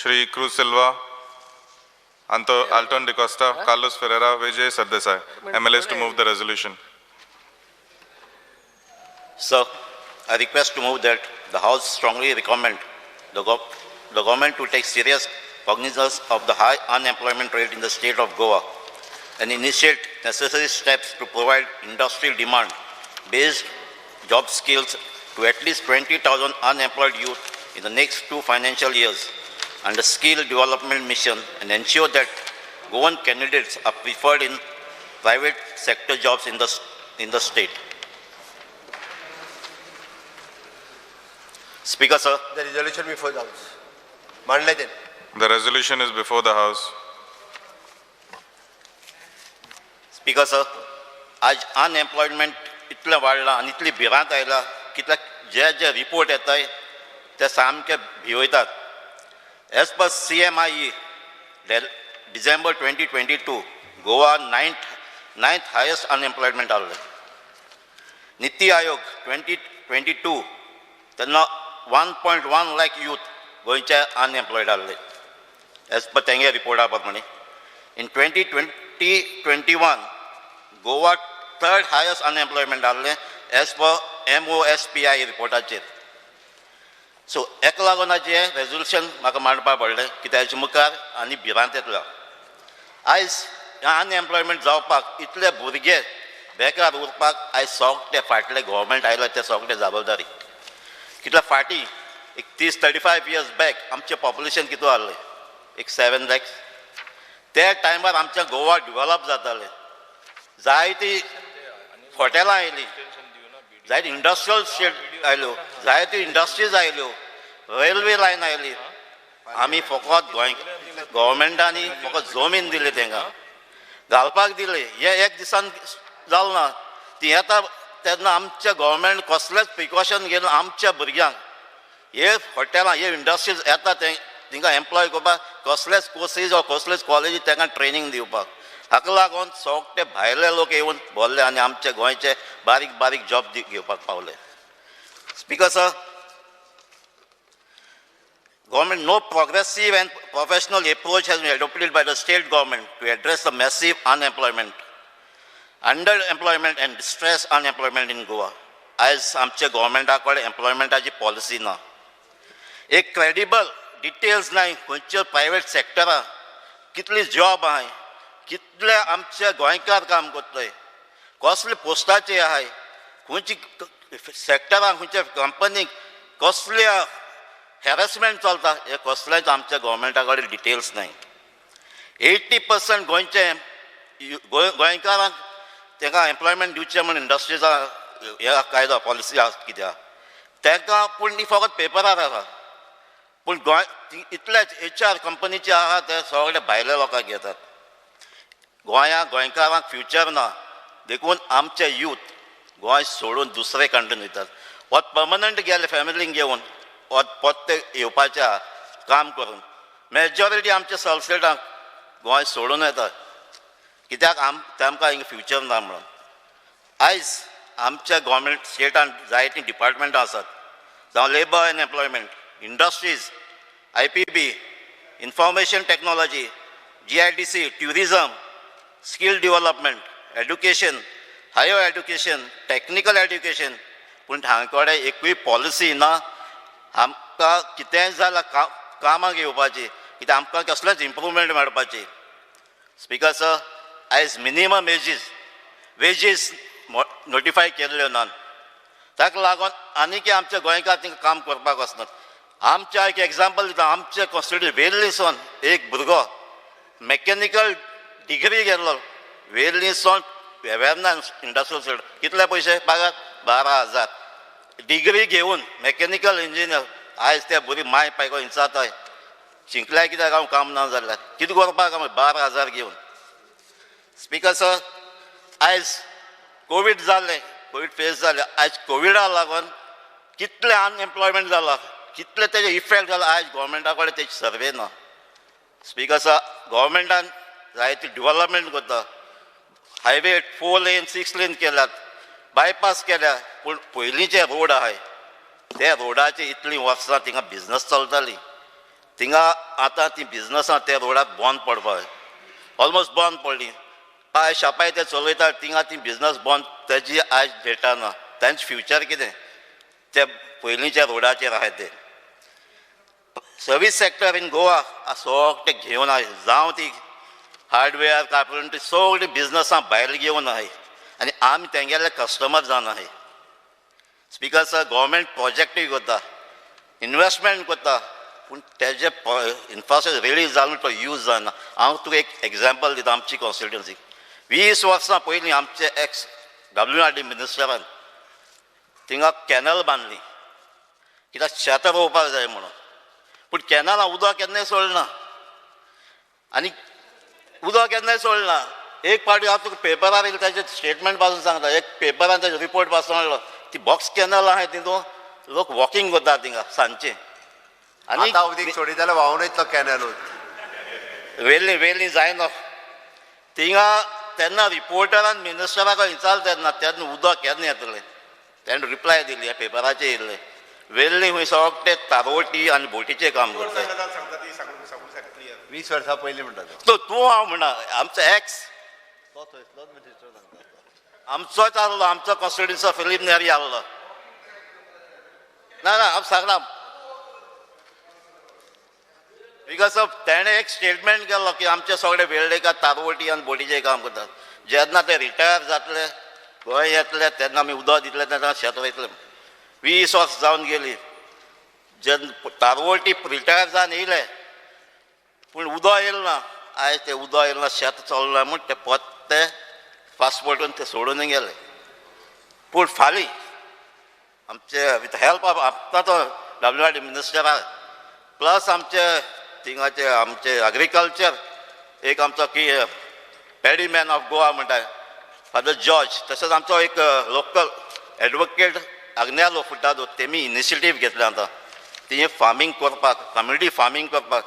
Shri Cruz Silva, Alton D'Costa, Carlos Ferreira, Vijay Sardesai. MLAs to move the resolution. Sir, I request to move that the House strongly recommend the government to take serious cognizance of the high unemployment rate in the state of Goa and initiate necessary steps to provide industrial demand based job skills to at least 20,000 unemployed youth in the next 2 financial years under skill development mission and ensure that Goan candidates are preferred in private sector jobs in the state. Speaker, sir. The resolution before the house. मांडले ते. The resolution is before the House. Speaker sir, आज unemployment इतलें वाडलां आनी इतली भिरांत आयला कित्याक जे जे रिपोर्ट येताय ते सामके भिवयतात. As per CMIE December 2022, Goa ninth highest unemployment आहलें. NITI Aayog 2022 तेन्ना 1.1 lakh youth गोंयचे अनएम्प्लॉयड आहले एज पर तेंगे रिपोर्टा प्रमाणे. In 2020-21, Goa third highest unemployment आहलें as per MoSPI रिपोर्टाचेर. सो हेका लागून हाजें रेजोल्युशन म्हाका मांडपा पडलें कित्याक हेजे मुखार आनी भिरांत येतलो. आयज अनएम्प्लॉयमेंट जावपाक, इतले भुरगे बेकार उरपाक आयज सगळे फाटले गव्हर्मेंट आयला ते सगळे जबाबदारी. कितल्या फाटीं एक 30 35 इयर्स बॅक आमचें पॉप्युलेशन कितू आहलें? एक 7 लॅक्स. त्या टायमार आमच्या गोवा डिवॅलप जातालें. जायती हॉटेलां आयलीं, जायती इंडस्ट्रियल स्टेट आयल्यो, जायत्यो इंडस्ट्रीज आयल्यो, रेल्वे लायन आयली. आमी फकत गोंय गव्हर्मेंटांनी फकत जमीन दिली, तांकां घालपाक दिले. हे एक दिसान जालें ना. ती येता तेन्ना आमच्या गव्हर्मेंट कसलेच प्रिकॉशन घेवन आमच्या भुरग्यांक हे हॉटेलां, हे इंडस्ट्रीज येता ते तांकां एम्प्लॉय करपाक कसलेच कोर्सीज वा कसलेच कॉलेजी तांकां ट्रेनींग दिवपाक. हाका लागून सगळे भायले लोक येवन भरले आनी आमचे गोंयचे बारीक बारीक जॉब घेवपाक पावले. Speaker sir, government, no progressive and professional approach has been adopted by the state government to address the massive unemployment, underemployment and distress unemployment in Goa. आयज आमच्या गव्हर्मेंटा कडेन एम्प्लॉयमेंटाची पॉलिसी ना, एक क्रेडिबल डिटेल्स नाय. खंयच्या प्रायवेट सेक्टरां कितली जॉब आहाय, कितले आमचे गोंयकार काम करतले, कसले पोस्टाचे आहाय, खंयची सेक्टरां, खंयच्या कंपनीक कसल्या हॅरसमेंट चलता, हे कसलेंच आमच्या गव्हर्मेंटा कडेन डिटेल्स नाय. 80% गोंयचे गोंयकारांक तांकां एम्प्लॉयमेंट दिवचें म्हूण इंडस्ट्रीजा हे कायदो पॉलिसी आसा कित्याक तांकां, पूण ती फकत पेपरार आसा. पूण गोंय इतलेच एच आर कंपनीचे आहा ते सगळे भायल्या लोकांक घेतात. गोंया गोंयकारांक फ्युचर ना, देखून आमचे यूथ गोंय सोडून दुसरे कंट्रीन वयतात. वत पर्मनंट गेले फॅमिलीक घेवन, वत परते येवपाचे आहा काम करून. मेजॉरिटी आमच्या सलसेटाक गोंय सोडून येतात कित्याक तांकां हिंगा फ्युचर ना म्हणून. आयज आमच्या गव्हर्मेंट स्टेटान जायतीं डिपार्टमेंटां आसात, जावं labour and employment, industries, IPB, information technology, GIDC, tourism, skill development, education, higher education, technical education, पूण हांचे कडेन एकूय पॉलिसी ना. आमकां कितेंय जाल्यार कामाक येवपाची, कित्याक आमकां कसलेंच इम्प्रुवमेंट मेळपाची. स्पिकर सर, आयज मिनिमम वेजीस नोटिफाय केल्ल्यो नात. ताका लागून आनीक आमच्या गोंयकार थिंगा काम करपाक वचनात. आमच्या एक एग्जाम्पल दिता, आमच्या कॉन्स्टिट्युएन्सी वेर्लीसोन एक भुरगो मेकॅनिकल डिग्री गेल्लो, वेर्लीसोन वेर्ना इंडस्ट्रियल स्टेट. कितले पयशे पगार? 12,000. डिग्री घेवन मेकॅनिकल इंजिनियर. आयज ते भुरगीं माय पायको इंचाताय, शिकल्यार कित्याक हांव काम ना जाल्यार कितें करपाक हांव 12,000 घेवन? स्पिकर सर, आयज कोवीड जालें, कोवीड फेस जालें. आयज कोविडा लागून कितलें अनएम्प्लॉयमेंट जाला, कितले तेजे इफेक्ट जाला, आयज गोवोरमेंटा कडेन तेजी सर्वे ना. स्पिकर सर, गोवोरमेंटान जायती डिवलपमेंट करता, हायवे 4 लेन 6 लेन केल्यात, बायपास केल्या, पूण पयलींचे रोड आहाय ते रोडाचे इतलीं वर्सां थिंगा बिजनस चलताली. थिंगा आतां ती बिजनसां त्या रोडाक बंद पडपाक ऑलमोस्ट बंद पडली. पाय शापाय ते चलयतात थिंगा ती बिजनस बंद, तेजी आयज डेटा ना. तांचे फ्युचर कितें ते पयलींच्या रोडाचेर आहाय ते. सर्वीस सेक्टर इन गोवा सगळे घेवन आहाय, जावं ती हार्डवेअर कार्पेंट्री सगळीं बिजनसां भायर घेवन आहाय आनी आमी तेंगेले कस्टमर जावन आहाय. स्पिकर सर, गव्हर्मेंट प्रोजेक्टूय करता, इनवेस्टमेंट करता, पूण तेजे इन्फ्रास्ट्रक्चर रेडी जावन तो यूज जायना. हांव तुका एक एग्जाम्पल दिता. आमची कॉन्स्टिट्युन्सी 20 वर्सां पयलीं आमचे एक्स डब्ल्यू आर डी मिनिस्टरान थिंगा कॅनल बांदली, कित्याक शेतां रोवपाक जाय म्हणून. पूण कॅनला उदक केन्नाय सोडना आनी उदक केन्नाय सोडना. एक फावटी हांव तुका पेपरार येयलें ताजें स्टेटमेंट पासून सांगता. एक पेपरान ताजो रिपोर्ट पासून हाडलो. ती बॉक्स कॅनल आहाय तितून लोक वॉकिंग करता थिंगा सांजचे. आनी आतां उदीक सोडीत जाल्यार व्हांवन वयतलो कॅनलूच. वेल्ली वेल्ली जायना थिंगा. तेन्ना रिपोर्टरान मिनिस्टराक विचारलें तेन्ना, तेन्ना उदक केन्ना येतलें? तेणें रिप्लाय दिली, ह्या पेपराचेर येयल्लें, वेल्ली खंय सगळे तारवटी आनी बोटीचें काम करता. 20 वर्सां पयलीं म्हणटा तो. तो तूं हांव म्हणा, आमचो एक्स तो थंयसलोच मिनिस्टर सांगता. आमचोच आहलो, आमचो कॉन्स्टिट्युन्सी फिलीप नेरी आहलो. ना ना, हांव सांगना, because of तेणें एक स्टेटमेंट केलो की आमचे सगळे वेल्लेकार तारवटी आनी बोटीचें काम करतात. जेन्ना ते रिटायर जातले, गोंय येतले, तेन्ना आमी उदक दितले, तेन्ना शेत वयतले. 20 वर्स जावन गेली. जेन्ना तारवटी रिटायर जावन येयले, पूण उदक येयलें ना. आयज तें उदक येयलें ना, शेत चलना म्हूण ते पोत्ते पासपोर्टून ते सोडून गेले. पूण फालीं आमचे विथ हेल्प ऑफ आतां तो डब्ल्यू आर डी मिनिस्टरा प्लस आमचे थिंगाचे आमचे एग्रीकल्चर एक आमचो की पॅडी मॅन ऑफ गोवा म्हणटा फादर जॉर्ज, तशेंच आमचो एक लोकल एडवोकेट आग्नेलो फुटादो, तेमी इनिशिएटीव घेतल्या आतां ती फार्मींग करपाक, कम्युनिटी फार्मींग करपाक.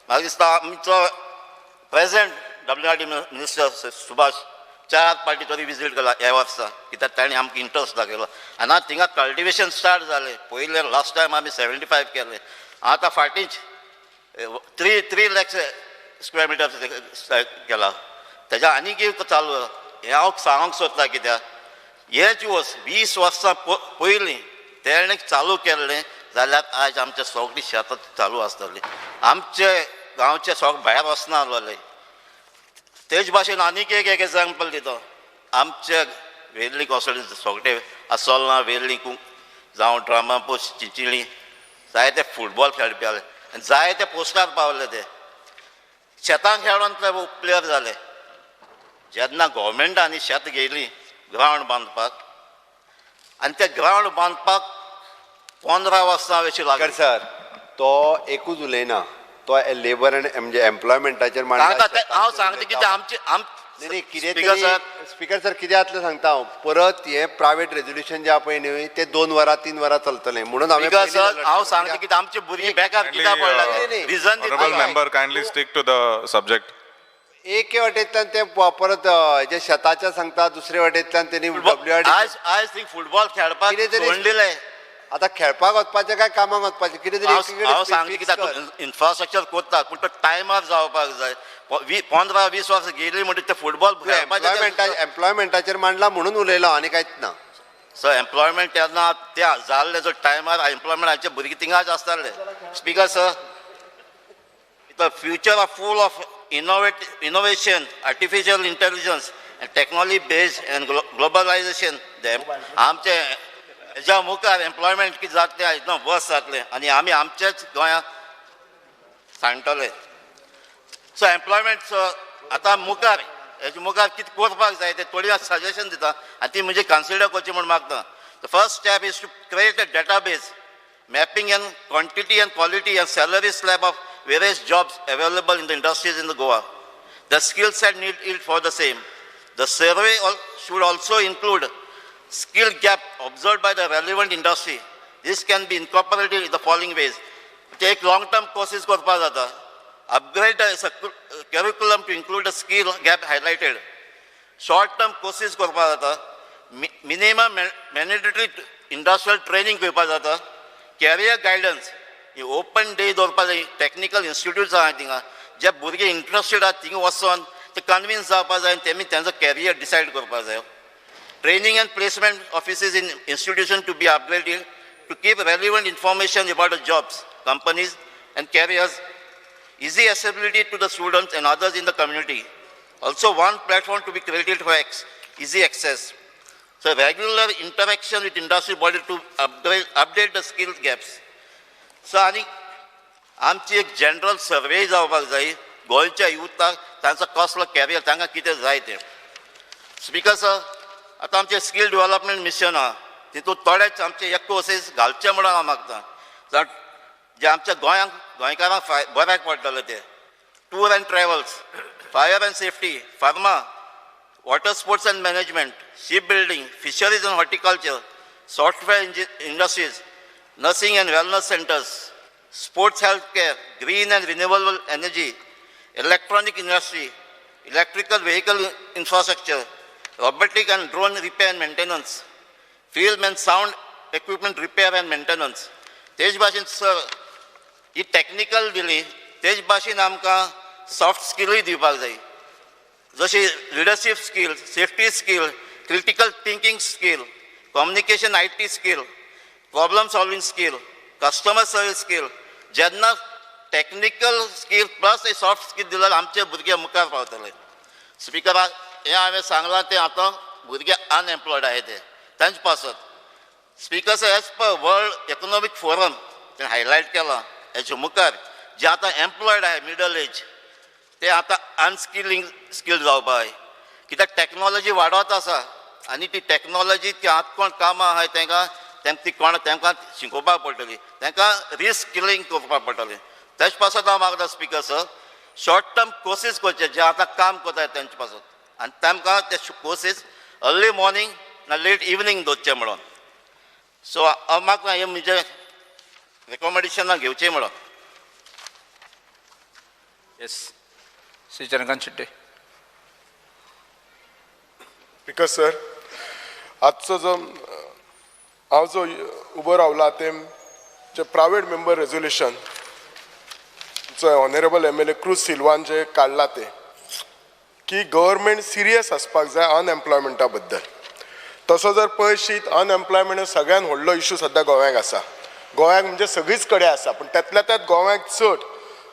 म्हाका दिसता आमचो present W R D minister Subhash चार पार्टी तरी विजीट केला ह्या वर्सा, कित्याक ताणें आमकां इंट्रस्ट दाखयलो आनी आतां थिंगा कल्टिवेशन स्टार्ट जालें. पयलें लास्ट टायम आमी 75 केलें, आतां फाटींच 3 3 लॅक्स स्क्वेअर मिटर केला. तेज्या आनीक एक चालू. हें हांव सांगूंक सोदता कित्याक हेच वर्स 20 वर्सां पयलीं तेणें चालू केल्लें जाल्यार आयज आमचे सगळीं शेतां चालू आसतलीं, आमचे गांवचे सगळे भायर वचना आसलेले. तेच भाशेन आनीक एक एक एग्जाम्पल दिता. आमचे वेर्ली कॉन्स्टिट्युन्सी सगळे आसोलना, वेर्ली, जावं ड्रामापूस, चिंचिली, जायते फुटबॉल खेळपी आसले आनी जायते पोस्टार पावले. ते शेतां खेळोन ते प्लेयर जाले. जेन्ना गोवोरमेंटान शेत घेयली ग्रावंड बांदपाक, आनी ते ग्रावंड बांदपाक 15 वर्सां अशी स्पिकर लागली. सर, तो एकूच उलयना, तो लेबर आनी म्हणजे एम्प्लॉयमेंटाचेर सांगता ते हांव सांगता कितें आमचे आम न्ही, कितें स्पिकर सर. स्पिकर सर, कितें जातलें सांगता हांव. परत हें प्रायवेट रेजोल्युशन जें आहा पळय न्ही, तें 2 वरां 3 वरां चलतलें म्हणून हांवें स्पिकर पयलीं सर, alert हांव केलें. सांगता कितें, आमचे भुरगीं बेकार कित्याक Kindly, पडला नाही. Reason. Honorable member, kindly stick to the subject. एके वाटेंतल्यान ते परत हेजे शेताचें सांगता, दुसरे वाटेंतल्यान तेणी डब्ल्यू आर डी. आयज आयज थिंग फुटबॉल खेळपाक कितें तरी सोडून दिलें. आतां खेळपाक वचपाचें काय कामाक वचपाचें कितें तरी हांव एकीकडेन हांव सांगता fix कित्याक कर. इन्फ्रास्ट्रक्चर करतात, पूण तो टायमार जावपाक जाय. 15-20 वर्सां गेली म्हणटकीर ते फुटबॉल तूं एम्प्लॉयमेंटाचेर मांडला म्हणून उलयलो, आनी कांयच ना. सो एम्प्लॉयमेंट तेन्ना त्या जाल्ले जो टायमार एम्प्लॉयमेंटाचे भुरगीं थिंगाच आसताले. Speaker sir, the future of full of innovation, artificial intelligence and technology based and globalization. आमचे हेज्या मुखार एम्प्लॉयमेंट कितें जातलें एकदम वर्स जातलें आनी आमी आमचेच गोंयांत सांडटले. सो एम्प्लॉयमेंट आतां मुखार हेजे मुखार कितें करपाक जाय तें थोडी सजेशन दिता आनी ती म्हणजे कन्सिडर करची म्हूण मागता. The first step is to create a database mapping and quantity and quality and salary slab of various jobs available in the industries in the Goa. The skill set need it for the same. The survey should also include skill gap observed by the relevant industry. This can be incorporated in the following ways. Take long-term courses करपाक जाता. Upgrade the curriculum to include the skill gap highlighted. Short-term courses करपाक जाता. Minimum mandatory industrial training करपाक जाता. Career guidance. Open day दवरपा जाय. Technical institutes आहा थिंगा, जे भुरगे इंट्रस्टेड आहा थिंगा वचोन ते कन्विन्स जावपा जाय आनी तेमी तेंचो कॅरियर डिसायड करपा जाय. Training and placement offices in institution to be upgraded to keep relevant information about the jobs, companies and careers, easy accessibility to the students and others in the community. Also, one platform to be created for easy access. So regular interaction with industry body to update the skills gaps. So आनी आमची एक general survey जावपाक जाय गोंयच्या युथाक, तांचो कसलो career, तांकां कितें जाय तें. स्पिकर सर, आतां आमचें स्कील डेव्हलपमेंट मिशन आहा, तितूंत थोडेच आमचे एक कोर्सीस घालचे म्हणून हांव मागता, जाण जे आमच्या गोंयांक, गोंयकारांक बऱ्याक पडटले ते: tour and travels, fire and safety, pharma, water sports and management, ship building, fisheries and horticulture, software industries, nursing and wellness centers, sports, health care, green and renewable energy, electronic industry, electrical vehicle infrastructure, robotic and drone repair and maintenance, film and sound equipment repair and maintenance. तेच भाशेन sir, ही technical दिली, तेच भाशेन आमकां soft स्किलूय दिवपाक जाय, जशी leadership skill, safety skill, critical thinking skill, communication, IT skill, problem solving skill, customer service skill. जेन्ना technical skill plus soft skill दिल्यार आमचे भुरगे मुखार पावतले. स्पिकरा, हें हांवें सांगलां तें आतां भुरगे अनएम्प्लॉयड आहाय ते तांचे पासत. Speaker sir, as per World Economic Forum तें हायलायट केलां, हेचे मुखार जे आतां एम्प्लॉयड आहाय, मिडल एज, ते आतां अनस्किलिंग स्किल जावपा जाय, कित्याक टॅक्नोलॉजी वाडत आसा आनी ती टॅक्नोलॉजी ती आतां कोण कामां आहाय तांकां तेंकां ती कोण तांकां शिकोवपाक पडटली, तांकां रिस्किलिंग करपाक पडटलें. तेच पासत हांव मागता speaker sir, short term courses करचे जे आतां काम करताय तेंचे पासत आनी तांकां ते कोर्सीस अर्ली मॉर्निंग ना लेट इवनींग दवरचे म्हणून. सो हांव मागता हें म्हजें रेकॉमेंडेशनां घेवचें म्हणून. Yes, Shri Chandrakant Shetye. Speaker sir, आजचो जो हांव जो उबो रावला ते जे प्रायवेट मेंबर रेजोल्युशन जो ऑनरेबल एमएलए क्रूज सिल्वान जे काडला ते की गव्हर्मेंट सिरियस आसपाक जाय अनएम्प्लॉयमेंटा बद्दल. तसो जर पळयशीत, अनएम्प्लॉयमेंट हो सगळ्यात व्हडलो इशू सद्या गोव्याक आसा. गोव्याक म्हणजे सगळीच कडेन आसा, पूण त्यातल्या त्यात गोव्याक चड.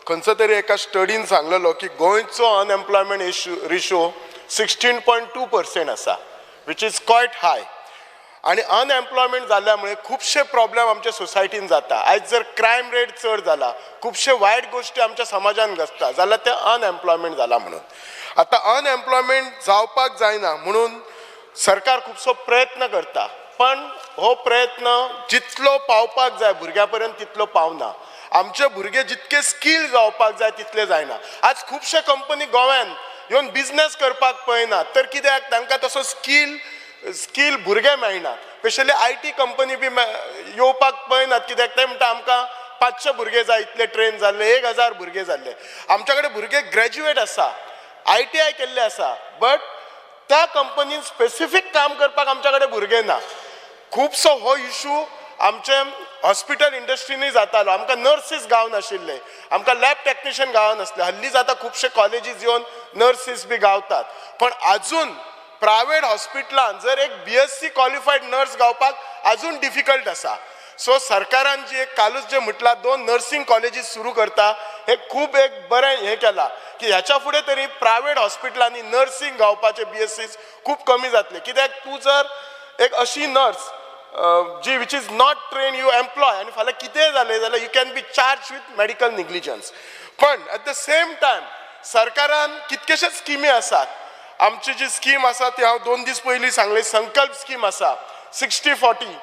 खंयचो तरी एका स्टडीन सांगलेलो की गोंयचो unemployment issue ratio 16.2% आसा, which is quite हाय. आनी अनएम्प्लॉयमेंट जाल्ल्या मुळे खुबशे प्रॉब्लेम आमच्या सोसायटीन जाता. आयज जर क्रायम रेट चड जाला, खुबशे वायट गोश्टी आमच्या समाजान घडटा जाल्यार ते अनएम्प्लॉयमेंट जाला म्हणून. आतां अनएम्प्लॉयमेंट जावपाक जायना म्हणून सरकार खुबसो प्रयत्न करता, पण हो प्रयत्न जितलो पावपाक जाय भुरग्यां पर्यंत तितलो पावना. आमचे भुरगे जितके स्कील जावपाक जाय तितले जायना. आज खुबशे कंपनी गोव्यान येवन बिजनेस करपाक पळयनात, तर कित्याक तांकां तसो स्कील भुरगे मेळना. स्पेशली IT company बी येवपाक पळयनात, कित्याक ते म्हणटा आमकां 500 भुरगे जाय, इतले ट्रेन जाल्ले, 1000 भुरगे जाल्ले. आमच्या कडेन भुरगे ग्रॅज्युएट आसा, आयटीआय केल्ले आसा, बट त्या कंपनीन स्पेसिफीक काम करपाक आमच्या कडेन भुरगे ना. खुबसो हो इशू आमचे हॉस्पिटल इंडस्ट्रीनूय जातालो. आमकां नर्सीस गावनाशिल्ले, आमकां लॅब टॅक्निशियन गावनासले. हल्लीच आतां खुबशे कॉलेजीस येवन नर्सीस बी गावतात, पण अजून प्रायवेट हॉस्पिटलान जर एक बीएससी क्वॉलिफायड नर्स गावपाक अजून डिफिकल्ट आसा. सो सरकारान जी एक कालूच जे म्हटलां दोन नर्सिंग कॉलेजीस सुरू करता, हे खूब एक बरें हें केलां की ह्याच्या फुडें तरी प्रायवेट हॉस्पिटलांनी नर्सिंग गावपाचे बीएससी खूब कमी जातले. कित्याक तूं जर एक अशी nurse ji which is not train you employ आनी फाल्यां कितेंय जालें जाल्यार you can be charge with medical negligence. पण एट the same time सरकारान कितकेशेच स्किमी आसात. आमची जी स्कीम आसा ती हांव 2 दीस पयलीं सांगली, संकल्प स्कीम आसा 60-40,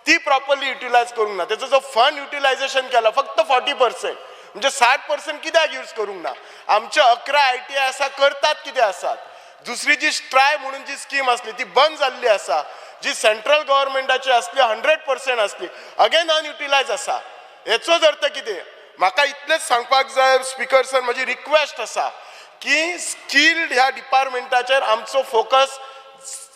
ती प्रॉपरली युटिलायज करूंक ना. तेचो जो फंड युटिलायझेशन केला फक्त 40%, म्हणजे 60% कित्याक यूज करूंक ना? आमचे 11 आयटीआय आसा, करतात कितें आसात? दुसरी जी स्ट्राय म्हणून जी स्कीम आसली ती बंद जाल्ली आसा, जी सेंट्रल गव्हर्मेंटाची आसली, 100% आसली, अगेन अनयुटिलायज आसा. हेचोच अर्थ कितें? म्हाका इतलेंच सांगपाक जाय स्पिकर सर, म्हजी रिक्वेस्ट आसा की स्किल्ड ह्या डिपार्टमेंटाचेर आमचो फोकस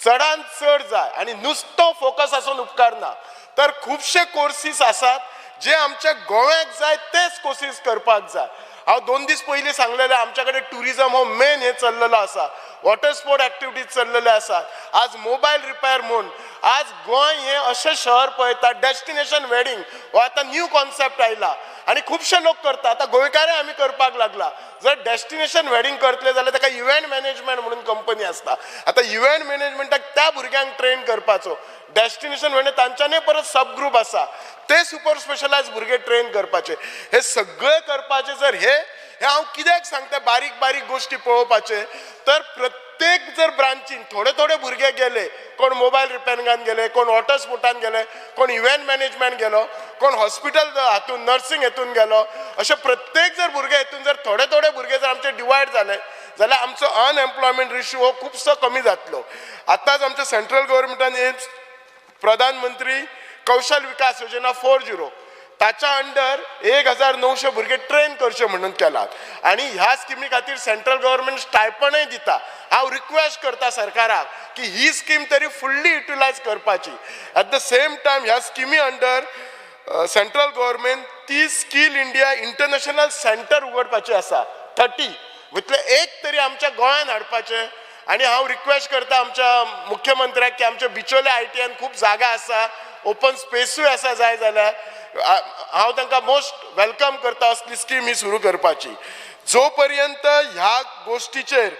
चडान चड जाय आनी नुस्तो फोकस आसून उपकारना, तर खुबशे कोर्सीस आसात. जे आमच्या गोंयाक जाय तेच कोर्सीस करपाक जाय. हांव 2 दीस पयलीं सांगलेलें, आमच्या कडेन ट्युरिजम हो मेन हें चल्लेलो आसा, वॉटर स्पोर्ट एक्टिविटीज चल्लेले आसात, आज मोबायल रिपेर म्हूण आज गोंय हें अशें शहर पळयता, डेस्टिनेशन वेडींग हो आतां न्यू कॉन्सेप्ट आयला आनी खुबशे लोक करता. आतां गोंयकारय आमी करपाक लागला. जर डेस्टिनेशन वेडींग करतले जाल्यार ताका इव्हेंट मॅनेजमेंट म्हणून कंपनी आसता. आतां इव्हेंट मॅनेजमेंटाक त्या भुरग्यांक ट्रेन करपाचो, डेस्टिनेशन वेडींग तांच्यानय परत सब ग्रूप आसा, ते सुपर स्पेशलायज भुरगे ट्रेन करपाचे. हे सगळे करपाचे. जर हे हांव कित्याक सांगता बारीक बारीक गोश्टी पळोवपाचे, तर प्रत्येक जर ब्रांचीन थोडे थोडे भुरगे गेले, कोण मोबायल रिपेरिंगान गेले, कोण वॉटर स्पोर्टान गेले, कोण इव्हेंट मॅनेजमेंट गेलो, कोण हॉस्पिटल हातून नर्सिंग हेतून गेलो, अशे प्रत्येक जर भुरगे हेतून जर थोडे थोडे भुरगे जर आमचे डिवायड जाले जाल्यार आमचो अनएम्प्लॉयमेंट इश्यू हो खुबसो कमी जातलो. आतांच आमच्या सेंट्रल गव्हर्मेंटान एक प्रधानमंत्री कौशल विकास योजना 4.0 ताच्या अंडर 1900 भुरगे ट्रेन करचे म्हणून केलात आनी ह्या स्किमी खातीर सेंट्रल गव्हर्मेंट स्टायपणय दिता. हांव रिक्वेस्ट करता सरकाराक की ही स्कीम तरी फुल्ली युटिलायज करपाची. एट the same time ह्या स्किमी under central government 30 skill India international centre उगडपाचे आसा, 30 भितरले एक तरी आमच्या गोंयान हाडपाचें. आनी हांव रिक्वेस्ट करता आमच्या मुख्यमंत्र्याक की आमच्या बिचोले ITIन खूब जागा आसा, ओपन स्पेसूय आसा, जाय जाल्यार हांव तांकां मोस्ट welcome करता असली स्कीम ही सुरू करपाची. जो पर्यंत ह्या गोश्टीचेर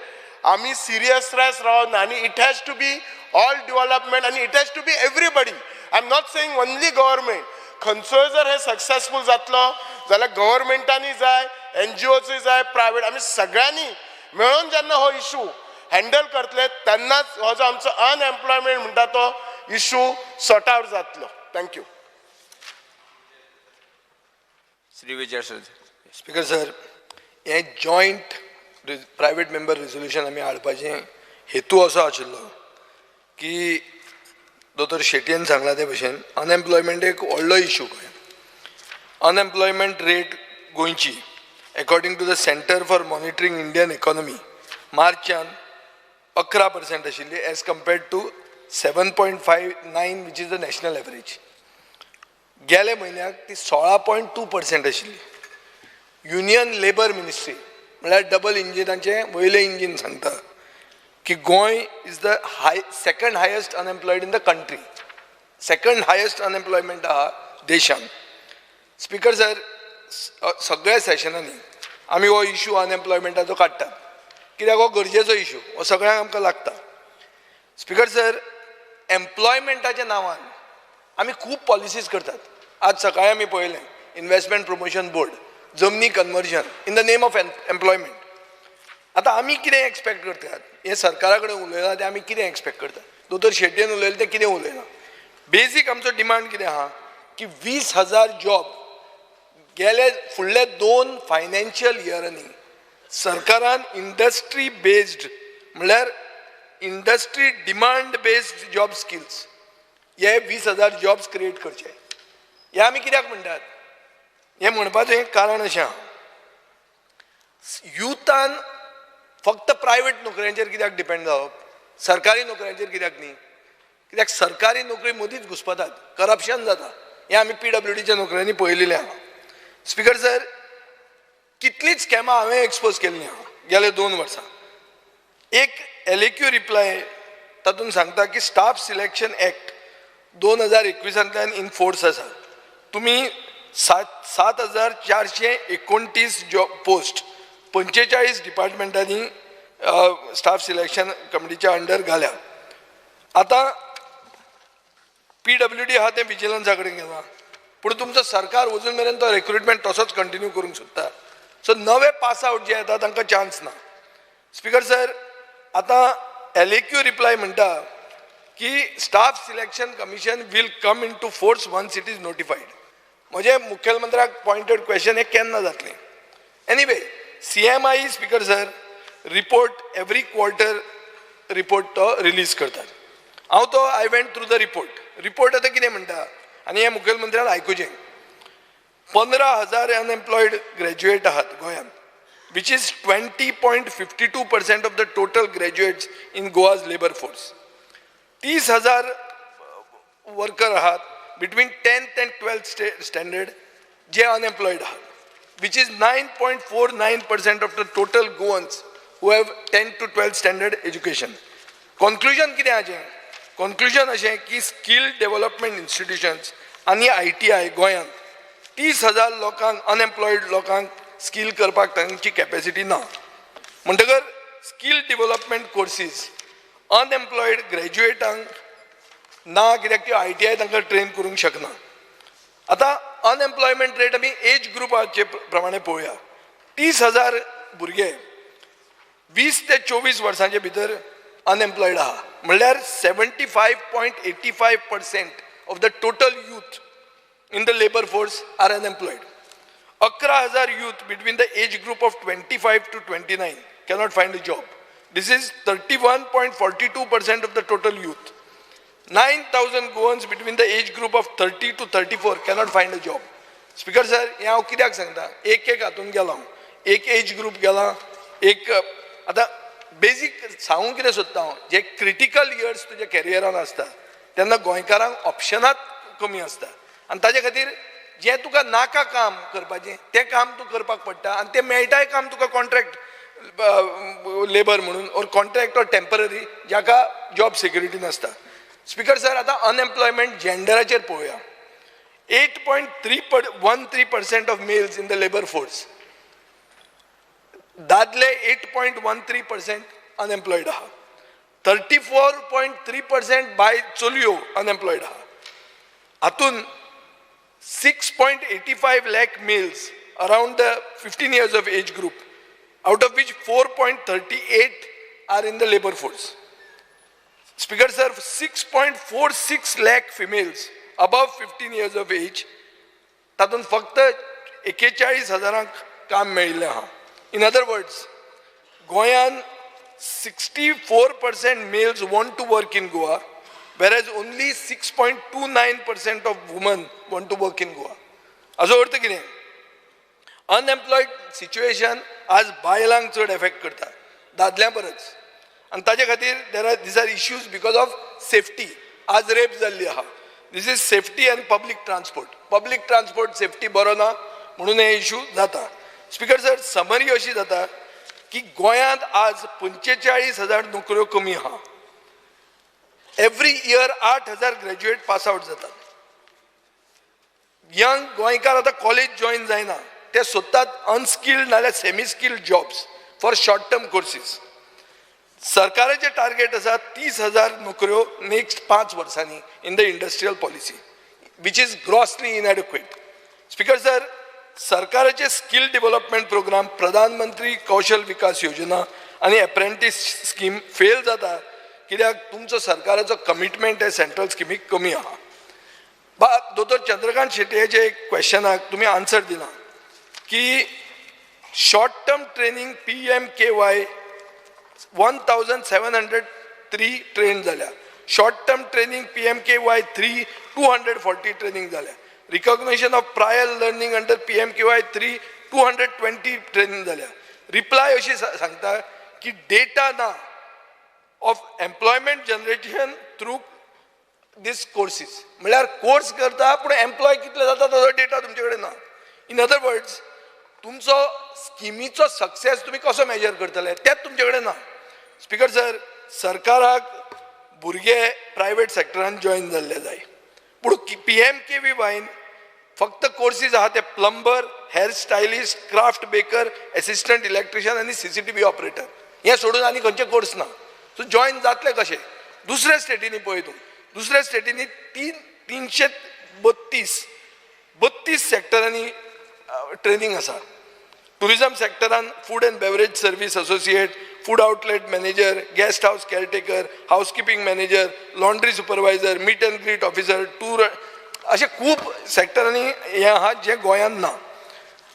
आमी सिरियसनेस रावना आनी it has to be all development आनी it has to be everybody, I am not saying only government. खंयचोय जर हे सक्सेसफूल जातलो जाल्यार गव्हर्मेंटांनी जाय, NGOचूय जाय, प्रायवेट, आमी सगळ्यांनी मेळून जेन्ना हो इशू हँडल करतले तेन्नाच हो जो आमचो अनएम्प्लॉयमेंट म्हणटा तो इशू सॉर्ट आवट जातलो. Thank you. Shri Vijay Sardesai. Speaker sir, हें जॉयंट प्रायवेट मेंबर रेजोल्युशन आमी हाडपाचें हेतू असो आशिल्लो की दोतोर शेटयेन सांगला ते भशेन अनएम्प्लॉयमेंट एक व्हडलो इशू गोंयांत. अनएम्प्लॉयमेंट रेट गोंयची according to the centre for monitoring Indian economy मार्चान 11% आशिल्ली as compared to 7.59 which is the national average. गेले म्हयन्याक ती 16.2% आशिल्ली. युनियन लेबर मिनिस्ट्री म्हळ्यार डबल इंजिनाचें वयलें इंजीन सांगता की Goa is the second highest unemployed in the country, second highest unemployment आहा देशान. स्पिकर सर, सगळ्या सेशनांनी आमी हो इशू अनएम्प्लॉयमेंटाचो काडटात कित्याक हो गरजेचो इशू, हो सगळ्यांक आमकां लागता. स्पिकर सर, एम्प्लॉयमेंटाच्या नांवान आमी खूब पॉलिसीज करतात. आज सकाळी आमी पळयलें इन्वेस्टमेंट प्रमोशन बोर्ड, जमनी conversion in the name of employment. आतां आमी कितें एक्सपेक्ट करतात, हें सरकारा कडेन उलयलां तें आमी कितें एक्सपेक्ट करतात, दोतोर शेटयेन उलयलें तें कितें उलयलां. बेजीक आमचो डिमांड कितें आहा की 20,000 जॉब गेले फुडले 2 फायनान्शियल इयरांनी सरकारान इंडस्ट्री बेज्ड म्हणल्यार industry demand based job skills हे 20,000 जॉब्स क्रिएट करचे. हे आमी कित्याक म्हणटात, हें म्हणपाचें एक कारण अशें आहा, युथान फक्त प्रायवेट नोकऱ्यांचेर कित्याक डिपेंड जावप, सरकारी नोकऱ्यांचेर कित्याक न्ही? कित्याक सरकारी नोकरी मदींच घुसपतात, करप्शन जाता, हें आमी PWDच्या नोकऱ्यांनी पळयलेलें आहा. स्पिकर सर, कितलींच स्कॅमां हांवें एक्सपोज केल्लीं आहा गेले 2 वर्सां. एक LAQ reply तातूंत सांगता की staff selection act 2021 in force आसा. तुमी 7,429 जॉब पोस्ट 45 डिपार्टमेंटांनी स्टाफ सिलेक्शन कमिटीच्या अंडर घाल्या. आतां PWD आहा तें विजिलन्सा कडेन गेलां, पूण तुमचो सरकार अजून मेरेन तो रिक्रुटमेंट तसोच कंटिन्यू करूंक सोदता. सो नवे पास आवट जे येता तांकां चान्स ना. स्पिकर सर, आतां LAQ reply म्हणटा की staff selection commission will come into force once it is notified. म्हजें मुखेलमंत्र्याक पॉयंटेड क्वेश्चन हें केन्ना जातलें? Anyway, CMIE speaker sir report every quarter report तो रिलीज करतात. हांव तो I went through the report. Report आतां कितें म्हणटा आनी हें मुखेलमंत्र्यान आयकुचें, 15,000 अनएम्प्लॉयड ग्रॅज्युएट आहात गोंयांत, which is 20.52% of the total graduates in Goa's labour force. 30,000 worker आहात between 10th and 12th standard, J unemployed आहात, which is 9.49% of the total Goans who have 10 to 12 standard education. Conclusion कितें हाचें? Conclusion अशें की skill development इन्स्टिट्युशन्स आनी ITI गोंयांत 30,000 लोकांक, unemployed लोकांक स्कील करपाक तांची कॅपेसिटी ना. म्हणटकर स्कील डेव्हलपमेंट कोर्सीस अनएम्प्लॉयड ग्रॅज्युएटांक ना, कित्याक त्यो ITI तांकां ट्रेन करूंक शकना. आतां अनएम्प्लॉयमेंट रेट आमी एज ग्रुपाचे प्रमाणे पळोवया. 30,000 भुरगे 20 ते 24 वर्सांचे भितर अनएम्प्लॉयड आहा, म्हणल्यार 75.85% of the total youth in the labour force are unemployed. 11,000 youth between the age group of 25 to 29 cannot find a job. This is 31.42% of the total youth. 9,000 Goans between the age group of 30 to 34 cannot find a job. Speaker sir, हें हांव कित्याक सांगता, एक एक हातून गेला हांव, एक एज ग्रूप गेला, एक आतां बेजीक सांगूंक कितें सोदता हांव, जे क्रिटिकल इयर्स तुज्या कॅरियरान आसता तेन्ना गोंयकारांक ऑप्शनात कमी आसता आनी ताजे खातीर जें तुका नाका काम करपाचें तें काम तूं करपाक पडटा आनी तें मेळटाय काम तुका कॉन्ट्रॅक्ट लेबर म्हणून ऑर कॉन्ट्रॅक्ट ऑर टेम्पररी, जाका जॉब सिक्युरिटी नासता. स्पीकर सर, आतां अनएम्प्लॉयमेंट जेंडराचेर पळोवया. 8.13% of males in the labour force, दादले 8.13% अनएम्प्लॉयड आहा, 34.3% बाय चलयो अनएम्प्लॉयड आहा. हातून 6.85 lakh males around the 15 years of age group, out of which 4.38 are in the labour force. Speaker sir, 6.46 lakh females above 15 years of age, तातूंत फक्त 41 हजारांक काम मेळिल्लें आहा. इन अदर वर्ड्स, गोंयान 64% males want to work in Goa, whereas only 6.29% of women want to work in Goa. हाजो अर्थ कितें? अनएम्प्लॉयड सिच्युएशन आज बायलांक चड एफेक्ट करता दादल्यां परस आनी ताजे खातीर there are these are issues because of safety. आज रेप जाल्ली आहा. This is safety and public transport. Public transport safety बरो ना म्हणून हे इशू जाता. स्पीकर सर, समरी अशी जाता की गोंयांत आज 45,000 नोकऱ्यो कमी आहा. Every year 8,000 graduate pass out जातात. यंग गोंयकार आतां कॉलेज जॉयन जायना, ते सोदतात अनस्किल्ड नाल्यार semi skilled jobs for short term courses. सरकाराचें टार्गेट आसा 30,000 नोकऱ्यो नेक्स्ट 5 वर्सांनी in the industrial policy, which is grossly inadequate. Speaker sir, सरकाराचे स्कील डेव्हलपमेंट प्रोग्राम, प्रधानमंत्री कौशल विकास योजना आनी एप्रेंटीस स्कीम फेल जाता, कित्याक तुमचो सरकाराचो कमिटमेंट हे सेंट्रल स्किमीक कमी आहा. बा दोतोर चंद्रकांत शेटयेचे एक क्वेश्चनाक तुमी आन्सर दिना की short term training PMKY 1703 train जाल्या, short term training PMKY 3 240 training जाल्या, recognition of prior learning under PMKY 3 220 training जाल्या. रिप्लाय अशी सांगता की डेटा ना of employment generation through these courses. म्हणल्यार कोर्स करता पूण एम्प्लॉय कितले जाता ताजो डेटा तुमचे कडेन ना. इन अदर वर्ड्स, तुमचो स्किमीचो सक्सेस तुमी कसो मेजर करतले तेच तुमचे कडेन ना. स्पीकर सर, सरकाराक भुरगे प्रायवेट सेक्टरान जॉयन जाल्ले जाय, पूण PMKVYन फक्त कोर्सीस आहा ते plumber, hair stylist, craft baker, assistant electrician आनी CCTV operator. हें सोडून आनी खंयचे कोर्स ना. सो जॉयन जातले कशे? दुसऱ्या स्टेटींनी पळय तूं, दुसऱ्या स्टेटींनी 332 32 सेक्टरांनी ट्रेनींग आसा. टुरिजम सेक्टरान food and beverage service associate, food outlet manager, guest house caretaker, housekeeping manager, laundry supervisor, meet and greet officer, tour, अशे खूब सेक्टरांनी हें आहा जें गोंयांत ना.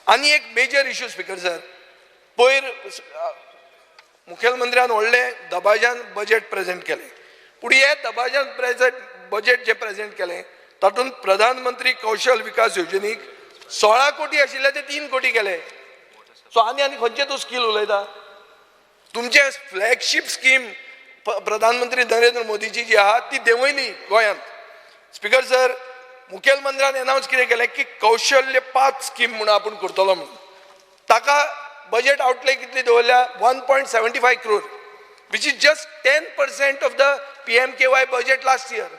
आनी एक मेजर इशू स्पीकर सर, पयर मुखेलमंत्र्यान व्हडलें दबाज्यान बजेट प्रेजेंट केलें, पूण हे दबाज्यान प्रेजेंट बजेट जें प्रेजेंट केलें तातूंत प्रधानमंत्री कौशल विकास योजनेक 16 कोटी आशिल्ले ते 3 कोटी केले. सो आनी आनी खंयचे तूं स्कील उलयता? तुमचें फ्लॅगशीप स्कीम प्रधानमंत्री नरेंद्र मोदीची जी आहा ती देंवयली गोंयांत. स्पीकर सर, मुखेलमंत्र्यान एनावन्स कितें केलें की कौशल्य पाथ स्कीम म्हणून आपूण करतलो म्हणून. ताका बजेट आउटले कितली दवरल्या? 1.75 crore, which is just 10% of the PMKY budget last year.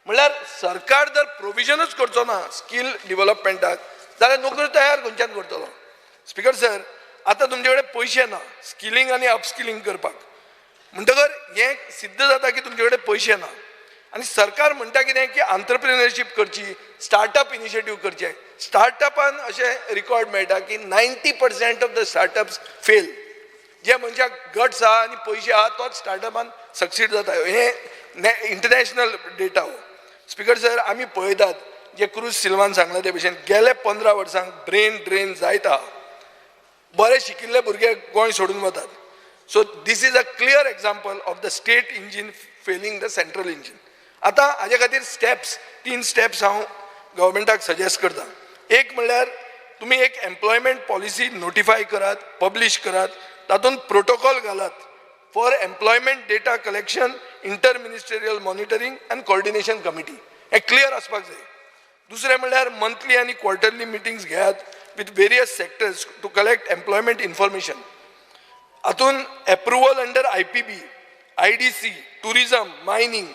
म्हणल्यार सरकार जर प्रोविजनूच करचो ना स्कील डिवलपमेंटाक जाल्यार नोकऱ्यो तयार खंयच्यान करतलो? स्पिकर सर, आतां तुमचे कडेन पयशे ना स्किलिंग आनी अपस्किलिंग करपाक, म्हणटकर हें सिद्ध जाता की तुमचे कडेन पयशे ना. आनी सरकार म्हणटा कितें की आंत्रप्रिनरशीप करची, स्टार्टअप इनिशिएटीव करचें. स्टार्टअपान अशें रिकॉर्ड मेळटा की 90% ऑफ the startups fail. जे मनशाक गट्स आहा आनी पयशे आहा तोच स्टार्टअपान सक्सीड जाता. हें इंटरनॅशनल डेटा हो. स्पिकर सर, आमी पळयतात जे क्रूज सिल्वान सांगलां ते भशेन गेले 15 वर्सांक ब्रेन ड्रेन जायत आहा. बरे शिकिल्ले भुरगे गोंय सोडून वतात. So this is a clear example of the state engine failing the central engine. आतां हाजे खातीर स्टेप्स, 3 स्टेप्स हांव गव्हर्मेंटाक सजेस्ट करता. एक म्हणल्यार तुमी एक एम्प्लॉयमेंट पॉलिसी नोटिफाय करात, पब्लीश करात, तातूंत प्रोटोकॉल घालात for employment data collection, inter ministerial monitoring and coordination committee. हें क्लियर आसपाक जाय. दुसरें म्हणल्यार मंथली आनी क्वॉर्टरली मिटिंग्स घेयात with various sectors to collect employment information. हातूंत approval under IPB, IDC, tourism, mining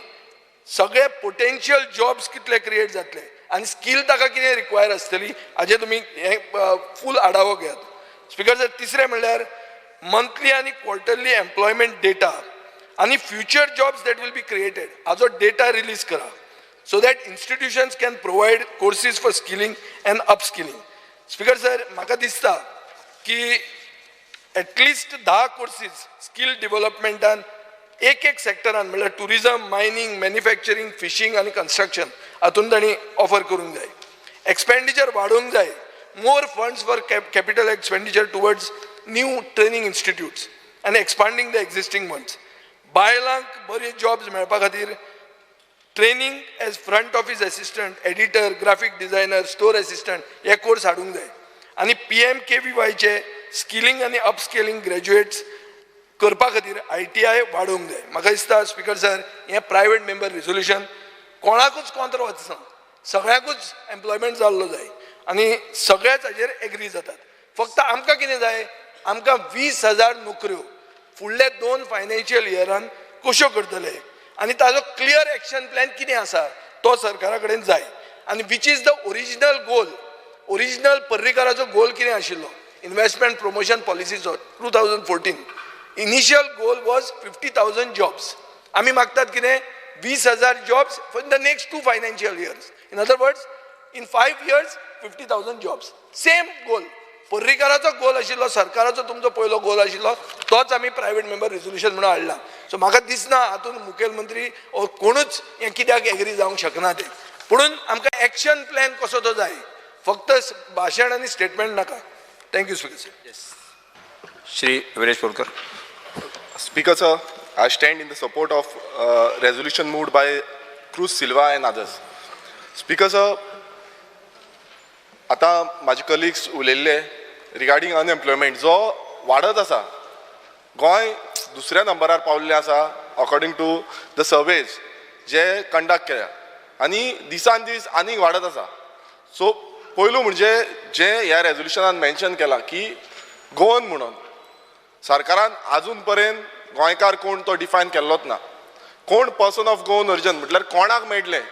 सगळे पोटेन्शियल जॉब्स कितले क्रिएट जातले आनी स्कील ताका कितें रिक्वायर आसतली हाजें तुमी हें फूल आढावो घेयात. स्पिकर सर, तिसरें म्हणल्यार मंथली आनी क्वॉर्टरली एम्प्लॉयमेंट डेटा आनी future jobs that will be created हाजो डेटा रिलीज करा, so that institutions can provide courses for skilling and upskilling. Speaker sir, म्हाका दिसता की एटलिस्ट 10 कोर्सीस स्कील डिवलपमेंटान एक एक सेक्टरान म्हणल्यार टुरिजम, मायनींग, मॅन्युफॅक्चरींग, फिशींग आनी कन्स्ट्रक्शन हातून तांणी ऑफर करूंक जाय. एक्सपेंडिचर वाडोवंक जाय. More funds for capital expenditure towards new training institutes आनी एक्सपांडींग the existing ones. बायलांक बरे जॉब्स मेळपा खातीर training as front office assistant, editor, graphic designer, store assistant हे कोर्स हाडूंक जाय. आनी PMKVYचे स्किलिंग आनी अपस्किलिंग ग्रॅज्युएट्स करपा खातीर ITI वाडोवंक जाय. म्हाका दिसता स्पिकर सर, हें प्रायवेट मेंबर रेजोल्युशन कोणाकूच कॉन्त्र वचना, सगळ्यांकूच एम्प्लॉयमेंट जाल्लो जाय आनी सगळेच हाजेर एग्री जातात. फक्त आमकां कितें जाय, आमकां 20,000 नोकऱ्यो फुडले 2 फायनान्शियल इयरान कश्यो करतले आनी ताजो क्लियर एक्शन प्लॅन कितें आसा तो सरकारा कडेन जाय. आनी which is the original goal, original पर्रीकाराचो गोल कितें आशिल्लो investment promotion पॉलिसीचो 2014, initial goal was 50,000 jobs. आमी मागतात कितें 20,000 jobs for the next 2 financial years. In other words, in 5 years 50,000 jobs. Same goal पर्रीकाराचो गोल आशिल्लो, सरकाराचो तुमचो पयलो गोल आशिल्लो तोच आमी प्रायवेट मेंबर रेजोल्युशन म्हणून हाडला. सो म्हाका दिसना हातूंत मुखेलमंत्री कोणूच हें कित्याक एग्री जावंक शकना तें. पुणून आमकां एक्शन प्लॅन कसो तो जाय, फक्त भाशण आनी स्टेटमेंट नाका. Thank you speaker sir. Shri Viresh Borkar. Speaker sir, I stand in the support of resolution moved by Cruz Silva and others. Speaker sir, आतां म्हाजे कलिग्स उलयल्ले रिगार्डींग अनएम्प्लॉयमेंट जो वाडत आसा. गोंय दुसऱ्या नंबरार पावल्लें आसा अकॉर्डींग टू the surveys जे कंडक्ट केल्या आनी दिसान दीस आनीक वाडत आसा. सो पयलू म्हणजे जे ह्या रेजोल्युशनान मेन्शन केलां की गोवन म्हणून सरकारान आजून पर्यंत गोंयकार कोण तो डिफायन केल्लोच ना. कोण पर्सन ऑफ गोवन ओरिजन म्हटल्यार कोणाक मेळटलें,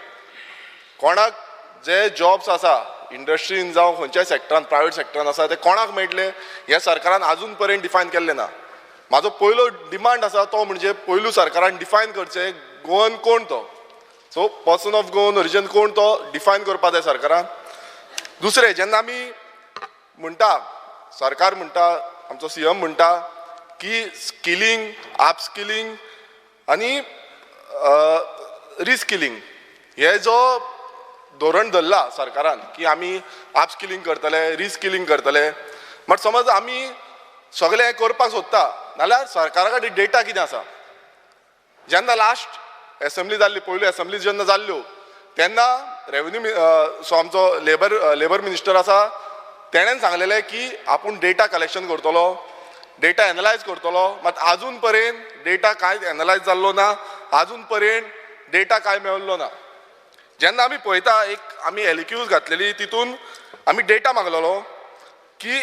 कोणाक जे जॉब्स आसा इंडस्ट्रीन जावं खंयच्याय सेक्टरान प्रायवेट सेक्टरान आसा ते कोणाक मेळटले हे सरकारान आजून पर्यंत डिफायन केल्लें ना. म्हाजो पयलो डिमांड आसा तो म्हणजे पयलू सरकारान डिफायन करचें गोवन कोण तो. So person of Goan origin कोण तो डिफायन करपा जाय सरकारान. दुसरें, जेन्ना आमी म्हणटा, सरकार म्हणटा, आमचो CM म्हणटा की स्किलिंग, अपस्किलिंग आनी रिस्किलिंग हे जो धोरण धरला सरकारान की आमी अपस्किलिंग करतले, रिस्किलिंग करतले, बट समज आमी सगळें हें करपाक सोदता नाल्यार सरकारा कडेन डेटा कितें आसा. जेन्ना लास्ट एसेंब्ली जाल्ली, पयल्यो एसेंब्ली जेन्ना जाल्ल्यो तेन्ना रेवेन्यू सो आमचो लेबर मिनिस्टर आसा तेणेन सांगलेलें की आपूण डेटा कलेक्शन करतलो, डेटा एनलायज करतलो. मात आजून पर्यंत डेटा कांय एनलायज जाल्लो ना, आजून पर्यंत डेटा कांय मेळिल्लो ना. जेन्ना आमी पळयता एक आमी एलक्यूज घातलेली तितून आमी डेटा मागलेलो की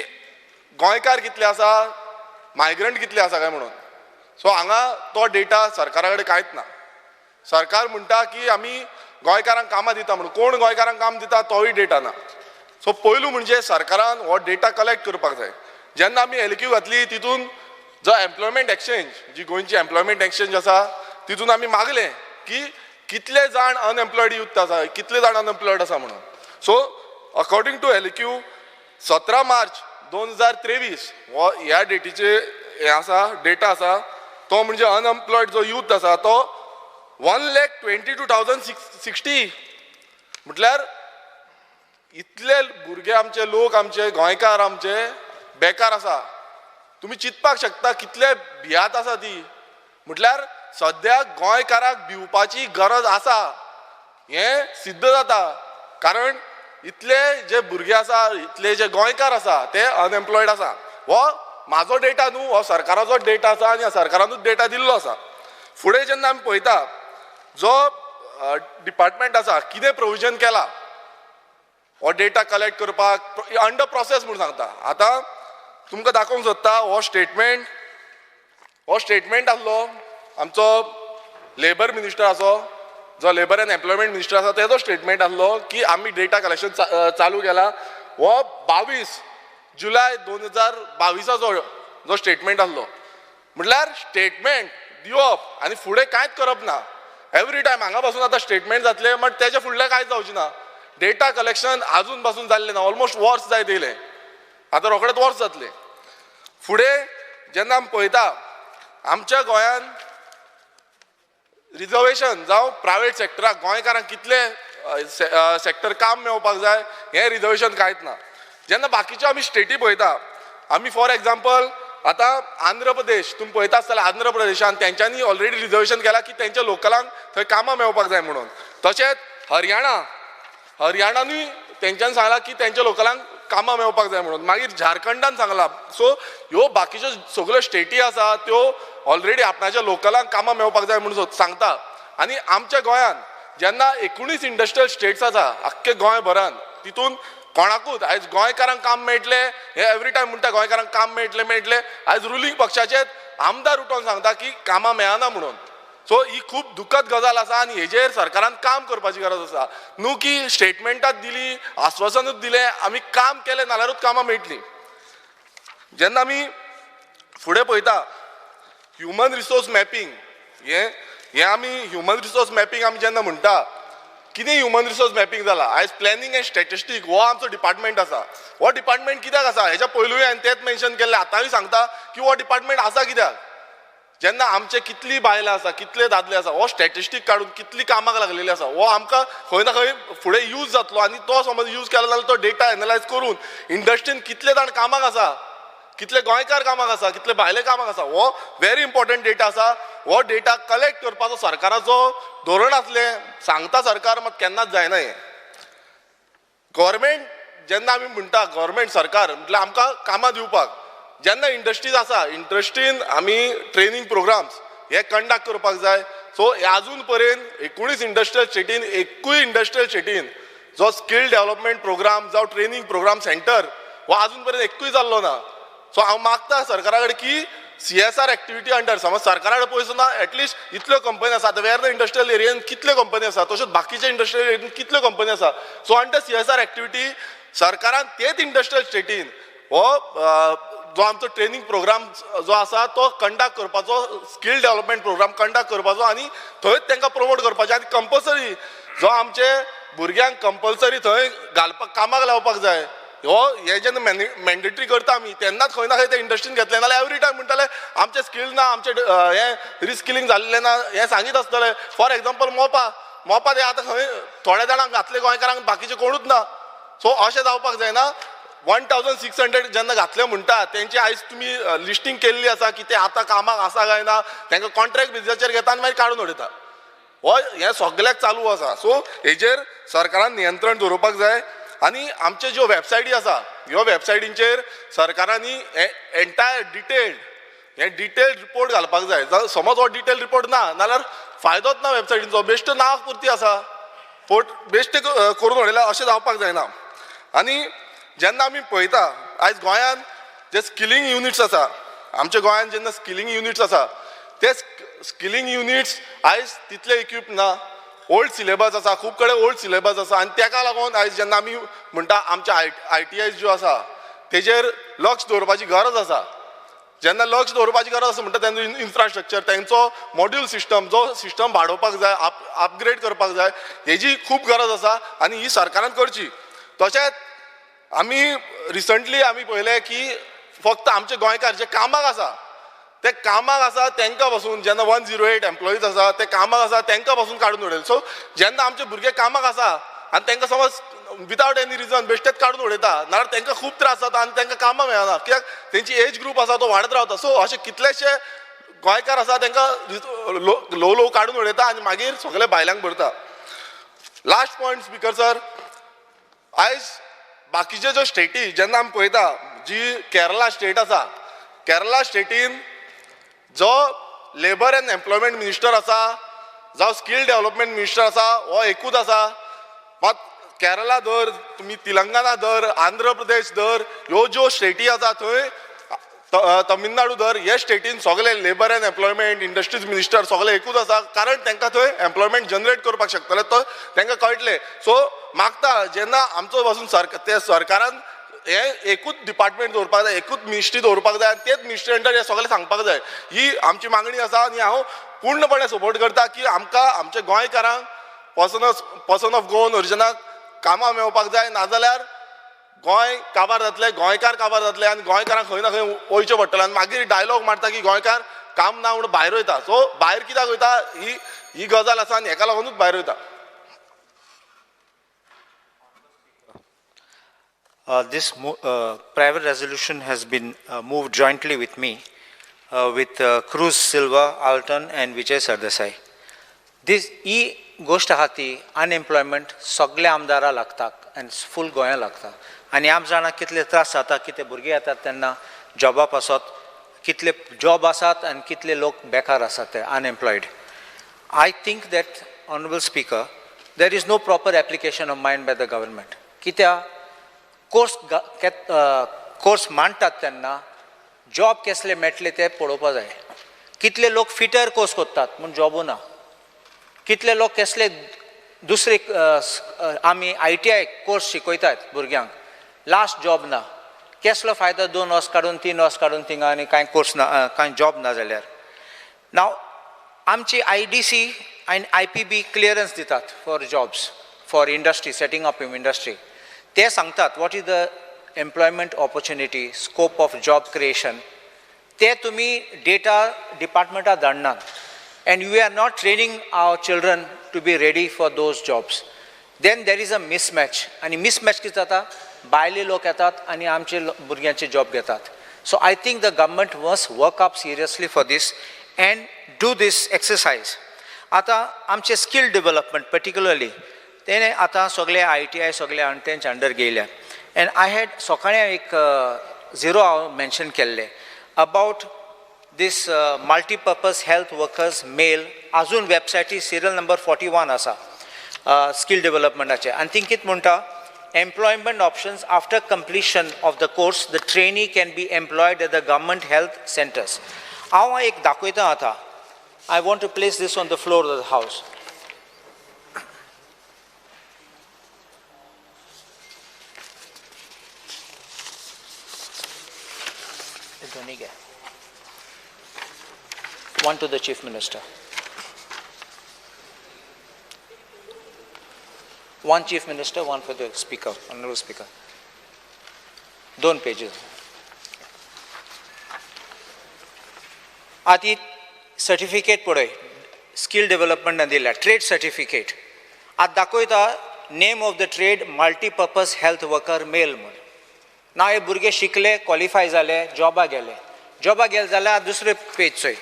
गोंयकार कितले आसा, मायग्रंट कितले आसा काय म्हणून. सो हांगा तो डेटा सरकारा कडेन कांयच ना. सरकार म्हणटा की आमी गोंयकारांक कामां दिता म्हणून, कोण गोंयकारांक काम दिता तोय डेटा ना. सो पयलू म्हणजे सरकारान हो डेटा कलेक्ट करपाक जाय. जेन्ना आमी एलक्यू घातली तितून जो एम्प्लॉयमेंट एक्सचेंज, जी गोंयची एम्प्लॉयमेंट एक्सचेंज आसा तितून आमी मागलें की कितले जाण अनएम्प्लॉयड युथ आसा, कितले जाण अनएम्प्लॉयड आसा म्हणून. सो अकॉर्डिंग टू एलक्यू 17 मार्च 2023 हो ह्या डेटीचे हें आसा, डेटा आसा, तो म्हणजे अनएम्प्लॉयड जो यूथ आसा तो 1,22,060. म्हटल्यार इतले भुरगे आमचे, लोक आमचे, गोंयकार आमचे बेकार आसा. तुमी चिंतपाक शकता कितले भियात आसा ती. म्हटल्यार सद्या गोंयकाराक भिवपाची गरज आसा हें सिद्ध जाता, कारण इतले जे भुरगे आसा, इतले जे गोंयकार आसा ते अनएम्प्लॉयड आसा. हो म्हाजो डेटा न्हू, हो सरकाराचो डेटा आसा आनी सरकारानूच डेटा दिल्लो आसा. फुडें जेन्ना आमी पळयता जो डिपार्टमेंट आसा कितें प्रोविजन केला हो डेटा कलेक्ट करपाक, अंडर प्रोसेस म्हूण सांगता. आतां तुमकां दाखोवंक सोदता हो स्टेटमेंट, हो स्टेटमेंट आसलो आमचो लेबर मिनिस्टराचो, जो लेबर एंड एम्प्लॉयमेंट मिनिस्टर आसा तेजो स्टेटमेंट आसलो की आमी डेटा कलेक्शन चालू केला. हो 22 जुलय 2022 जो स्टेटमेंट आसलो. म्हटल्यार स्टेटमेंट दिवप आनी फुडें कांयच करप ना. एवरी टायम हांगा पासून आतां स्टेटमेंट जातलें, बट तेजे फुडलें कांयच जावचें ना. डेटा कलेक्शन आजून पासून जाल्लें ना, ऑलमोस्ट वर्स जायत येयलें, आतां रोखडेच वर्स जातलें. फुडें जेन्ना आमी पळयता आमच्या गोंयान रिजर्वेशन जावं प्रायवेट सेक्टराक गोंयकारांक कितले सेक्टर काम मेळोवपाक जाय हें रिजर्वेशन कांयच ना. जेन्ना बाकीच्यो आमी स्टेटी पळयता, आमी फॉर एग्जाम्पल आतां आंध्र प्रदेश तुमी पळयता आसतले, आंध्र प्रदेशान तेंच्यांनी ऑलरेडी रिजर्वेशन केलां की तेंच्या लोकलांक थंय कामां मेळोवपाक जाय म्हणून. तशेंच हरियाणा, हरियाणानूय तेंच्यांनी सांगलां की तेंच्या लोकलांक कामां मेळोवपाक जाय म्हणून. मागीर झारखंडान सांगलां. सो ह्यो बाकीच्यो सगळ्यो स्टेटी आसा त्यो ऑलरेडी आपणाच्या लोकलांक कामां मेळोवपाक जाय म्हणून सांगता. आनी आमच्या गोंयान जेन्ना 19 इंडस्ट्रियल स्टेट्स आसा आख्खे गोंयभरान, तितून कोणाकूच आयज गोंयकारांक काम मेळटलें हें एवरी टायम म्हणटा, गोंयकारांक काम मेळटलें मेळटलें. आयज रुलींग पक्षाचेच आमदार उठोवन सांगता की कामां मेळना म्हणून. सो ही खूब दुखद गजाल आसा आनी हेजेर सरकारान काम करपाची गरज आसा. न्हू की स्टेटमेंटात दिली, आस्वासनूच दिलें, आमी काम केलें नाल्यारूच कामां मेळटलीं. जेन्ना आमी फुडें पळयता ह्युमन रिसोर्स मॅपिंग, हें आमी ह्युमन रिसोर्स मॅपिंग आमी जेन्ना म्हणटा, कितें ह्युमन रिसोर्स मॅपिंग जाला? आयज प्लॅनिंग एंड स्टॅटिस्टीक हो आमचो डिपार्टमेंट आसा. हो डिपार्टमेंट कित्याक आसा हेच्या पयलूय हांवें तेंच मेन्शन केल्लें, आतांय सांगता की हो डिपार्टमेंट आसा कित्याक. जेन्ना आमचे कितली बायलां आसा, कितले दादले आसा, हो स्टॅटिस्टीक काडून कितली कामाक लागलेली आसा, हो आमकां खंय ना खंय फुडें यूज जातलो. आनी तो समज यूज केलो जाल्यार तो डेटा एनलायज करून इंडस्ट्रीन कितले जाण कामाक आसा, कितले गोंयकार कामाक आसा, कितले भायले कामाक आसा, हो व्हेरी इम्पॉर्टंट डेटा आसा. हो डेटा कलेक्ट करपाचो सरकाराचो धोरण आसलें सांगता सरकार, मात केन्नाच जायना. हें गव्हर्मेंट जेन्ना आमी म्हणटा गव्हर्मेंट सरकार म्हटल्यार आमकां कामां दिवपाक, जेन्ना इंडस्ट्रीज आसा इंडस्ट्रीन आमी ट्रेनींग प्रोग्राम्स हे कंडक्ट करपाक जाय. सो आजून पर्यंत 19 इंडस्ट्रियल स्टेटीन एकूय इंडस्ट्रियल स्टेटीन जो स्कील डेव्हलपमेंट प्रोग्राम जावं ट्रेनींग प्रोग्राम सेंटर हो आजून पर्यंत एकूय जाल्लो ना. सो हांव मागता सरकारा कडेन की CSR activity under, समज सरकारा कडेन पयसो ना, एटलिस्ट इतल्यो कंपनी आसा, आतां वेर्ना इंडस्ट्रियल एरियेन कितल्यो कंपनी आसा, तश्योच बाकीच्या इंडस्ट्रियल एरियेन कितल्यो कंपनी आसा. सो अंडर CSR activity सरकारान तेच इंडस्ट्रियल स्टेटीन हो जो आमचो ट्रेनींग प्रोग्राम जो आसा तो कंडक्ट करपाचो, स्कील डेव्हलपमेंट प्रोग्राम कंडक्ट करपाचो आनी थंयच तांकां प्रमोट करपाचें. आनी कंपल्सरी जो आमचे भुरग्यांक कंपल्सरी थंय घालपाक कामाक लावपाक जाय. हो हे जेन्ना मॅन्डेटरी करता आमी तेन्नाच खंय ना खंय ते इंडस्ट्रीन घेतले, नाल्यार एवरी टायम म्हणटाले आमचें स्कील ना, आमचें हें रिस्किलींग जाल्लें ना, हें सांगीत आसतले. फॉर एग्जाम्पल मोपा, मोपा ते आतां खंय थोड्या जाणांक घातले गोंयकारांक, बाकीचे कोणूच ना. सो अशें जावपाक जायना. 1600 जेन्ना घातले म्हणटा तेंची आयज तुमी लिस्टींग केल्ली आसा की ते आतां कामाक आसा काय ना, तांकां कॉन्ट्रॅक्ट बेजीसाचेर घेता आनी मागीर काडून उडयता. हो हें सगल्याक चालू आसा. सो हेजेर सरकारान नियंत्रण दवरपाक जाय. आनी आमचे ज्यो वेबसायटी आसा ह्यो वेबसायटींचेर सरकारांनी एंटायर डिटेल्ड हे डिटेल्ड रिपोर्ट घालपाक जाय. समज हो डिटेल रिपोर्ट ना नाल्यार फायदोच ना वेबसायटींचो, बेश्टो नांव पुरती आसा. पोर्ट बेश्टे करून उडयला अशें जावपाक जायना. आनी जेन्ना आमी पळयता आयज गोंयांत जे स्किलिंग युनिट्स आसा, आमच्या गोंयांत जेन्ना स्किलिंग युनिट्स आसा ते स्किलिंग युनिट्स आयज तितले इक्विप ना. ओल्ड सिलेबस आसा, खूब कडेन ओल्ड सिलेबस आसा आनी तेका लागून आयज जेन्ना आमी म्हणटा आमच्या I T I ज्यो आसा तेजेर लक्ष दवरपाची गरज आसा. जेन्ना लक्ष दवरपाची गरज आसा म्हणटा तेंचो इन्फ्रास्ट्रक्चर, तेंचो मॉड्यूल सिस्टम, जो सिस्टम वाडोवपाक जाय, अपग्रेड करपाक जाय, हेजी खूब गरज आसा आनी ही सरकारान करची. तशेंच आमी रिसंटली आमी पळयलें की फक्त आमचे गोंयकार जे कामाक आसा ते कामाक आसा तेंकां पासून जेन्ना 108 एम्प्लॉईज आसा ते कामाक आसा तेंकां पासून काडून उडयले. सो जेन्ना आमचे भुरगे कामाक आसा आनी तेंकां समज विदावट एनी रिजन बेश्टेच काडून उडयता, नाजाल्यार तेंकां खूब त्रास जाता आनी तेंकां कामां मेळना कित्याक तेंची एज ग्रूप आसा तो वाडत रावता. सो अशे कितलेशे गोंयकार आसा तेंकां ल्हव ल्हव काडून उडयता आनी मागीर सगळे भायल्यांक भरता. लास्ट पॉयंट स्पीकर सर, आयज बाकीचे ज्यो स्टेटी जेन्ना आमी पळयता, जी केरला स्टेट आसा, केरला स्टेटीन जो लेबर एंड एम्प्लॉयमेंट मिनिस्टर आसा जावं स्कील डेव्हलपमेंट मिनिस्टर आसा हो एकूच आसा. मात केरला धर, तुमी तेलंगणा धर, आंध्र प्रदेश धर, ह्यो ज्यो स्टेटी आसा थंय तमिळनाडू धर, हे स्टेटीन सगळे labour and employment industries minister सगळे एकूच आसा, कारण तांकां थंय एम्प्लॉयमेंट जनरेट करपाक शकतले तो तांकां कळटलें. सो मागता जेन्ना आमचो पासून ते सरकारान हे एकूच डिपार्टमेंट दवरपाक जाय, एकूच मिनिस्ट्री दवरपाक जाय आनी तेच मिनिस्ट्री अंडर हे सगळें सांगपाक जाय. ही आमची मागणी आसा आनी हांव पूर्णपणे सपोर्ट करता की आमकां आमच्या गोंयकारांक पर्सन ऑफ गोवन ओरिजिनाक कामां मेळपाक जाय, नाजाल्यार गोंय काबार जातलें, गोंयकार काबार जातले आनी गोंयकारांक खंय ना खंय वयचें पडटलें. आनी मागीर डायलॉग मारता की गोंयकार काम ना म्हणून भायर वयता. सो भायर कित्याक वयता ही ही गजाल आसा आनी हेका लागूनच भायर वयता. This private resolution has been moved jointly with me, with Cruz Silva, Alton and Vijay Sardesai. This ही गोश्ट आहा ती अनएम्प्लॉयमेंट सगल्या आमदारां लागता आनी फूल गोंया लागता आनी आम जाणा कितले त्रास जाता, कितले भुरगे येतात तेन्ना जॉबा पासत, कितले जॉब आसात आनी कितले लोक बेकार आसात ते unemployed. I think that honourable speaker, there is no proper application of mind by the government. कित्याक कोर्स कोर्स मांडटात तेन्ना जॉब केसले मेळटले ते पळोवपा जाय. कितले लोक फिटर कोर्स करतात म्हूण जॉबू ना, कितले लोक केसले दुसरे आमी ITI course शिकयतात भुरग्यांक, लास्ट जॉब ना, केसलो फायदो 2 वर्स काडून 3 वर्स काडून थिंगा आनी कांय कोर्स ना, कांय जॉब ना जाल्यार. नाव आमची IDC आनी IPB clearance दितात for jobs, for industry, setting up in industry. ते सांगतात what is the employment opportunity, scope of job creation. ते तुमी data डिपार्टमेंटाक धाडनात and we are not training our children to be ready for those jobs. Then there is a mismatch. आनी mismatch कितें जाता, भायले लोक येतात आनी आमचे भुरग्यांचे जॉब घेतात. So I think the government must work up seriously for this and do this exercise. आतां आमचे स्कील डेव्हलपमेंट पर्टिक्युलरली तेणें आतां सगळे ITI सगळे तेंच्या अंडर गेल्या. एंड I had सकाळीं एक झिरो हांव मेन्शन केल्लें about this multipurpose health workers male. आजून वेबसायटी सिरियल नंबर 41 आसा स्कील डेव्हलपमेंटाचे आनी ती कितें म्हणटा, employment options after completion of the course the trainee can be employed at the government health centres. हांव एक दाखयता आतां, I want to place this on the floor of the house. One to the Chief Minister. One Chief Minister, one for the Speaker, Honorable Speaker. 2 pages. आती certificate पळय, skill डेव्हलपमेंटान दिल्या trade certificate. आतां दाखयता name of the trade multipurpose health worker male म्हूण. ना हे भुरगे शिकले, क्वॉलिफाय जाले, जॉबा गेले. जॉबा गेले जाल्यार दुसरे पेज चोय,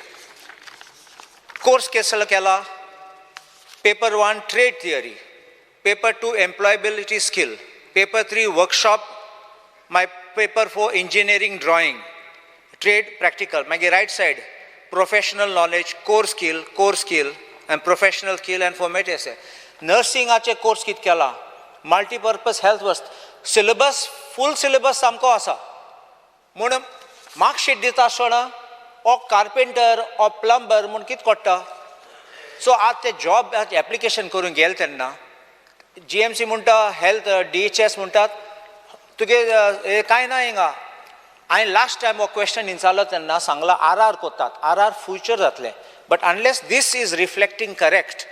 कोर्स केसलो केला, paper 1 trade theory, paper 2 employability skill, paper 3 workshop, my paper 4 engineering drawing, trade practical, मागीर right side professional knowledge, core skill and professional skill and format essay. नर्सिंगाचे कोर्स कितें केला, मल्टीपर्पज हेल्थ वस्त, सिलेबस फूल सिलेबस सामको आसा. म्हूण marksheet दिता आसतना ओ कार्पेंटर ओ प्लंबर म्हूण कितें कोट्टा. सो आतां ते जॉब एप्लिकेशन करूंक गेले तेन्ना जीएमसी म्हणटा, हेल्थ डीएचएस म्हणटात तुगे कांय ना हिंगा. हांवें लास्ट टायम हो क्वेश्चन विचारलो तेन्ना सांगला आर आर कोतात, आर आर फ्युचर जातलें, but unless this is reflecting correct,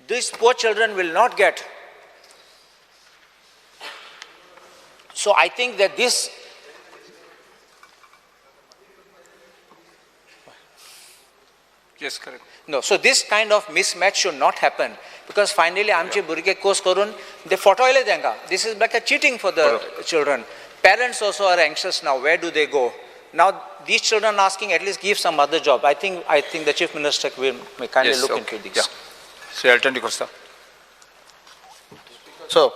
these poor children will not get. So I think that this Yes, correct. No, so this kind of mismatch should not happen, because finally आमचे भुरगे course करून they फटोयले तांकां. This is like a cheating for the children. Parents also are anxious now, where do they go? Now these children asking at least give some other job. I think the Chief Minister will kindly look into this. Yeah. Shri Elton D'Costa. So,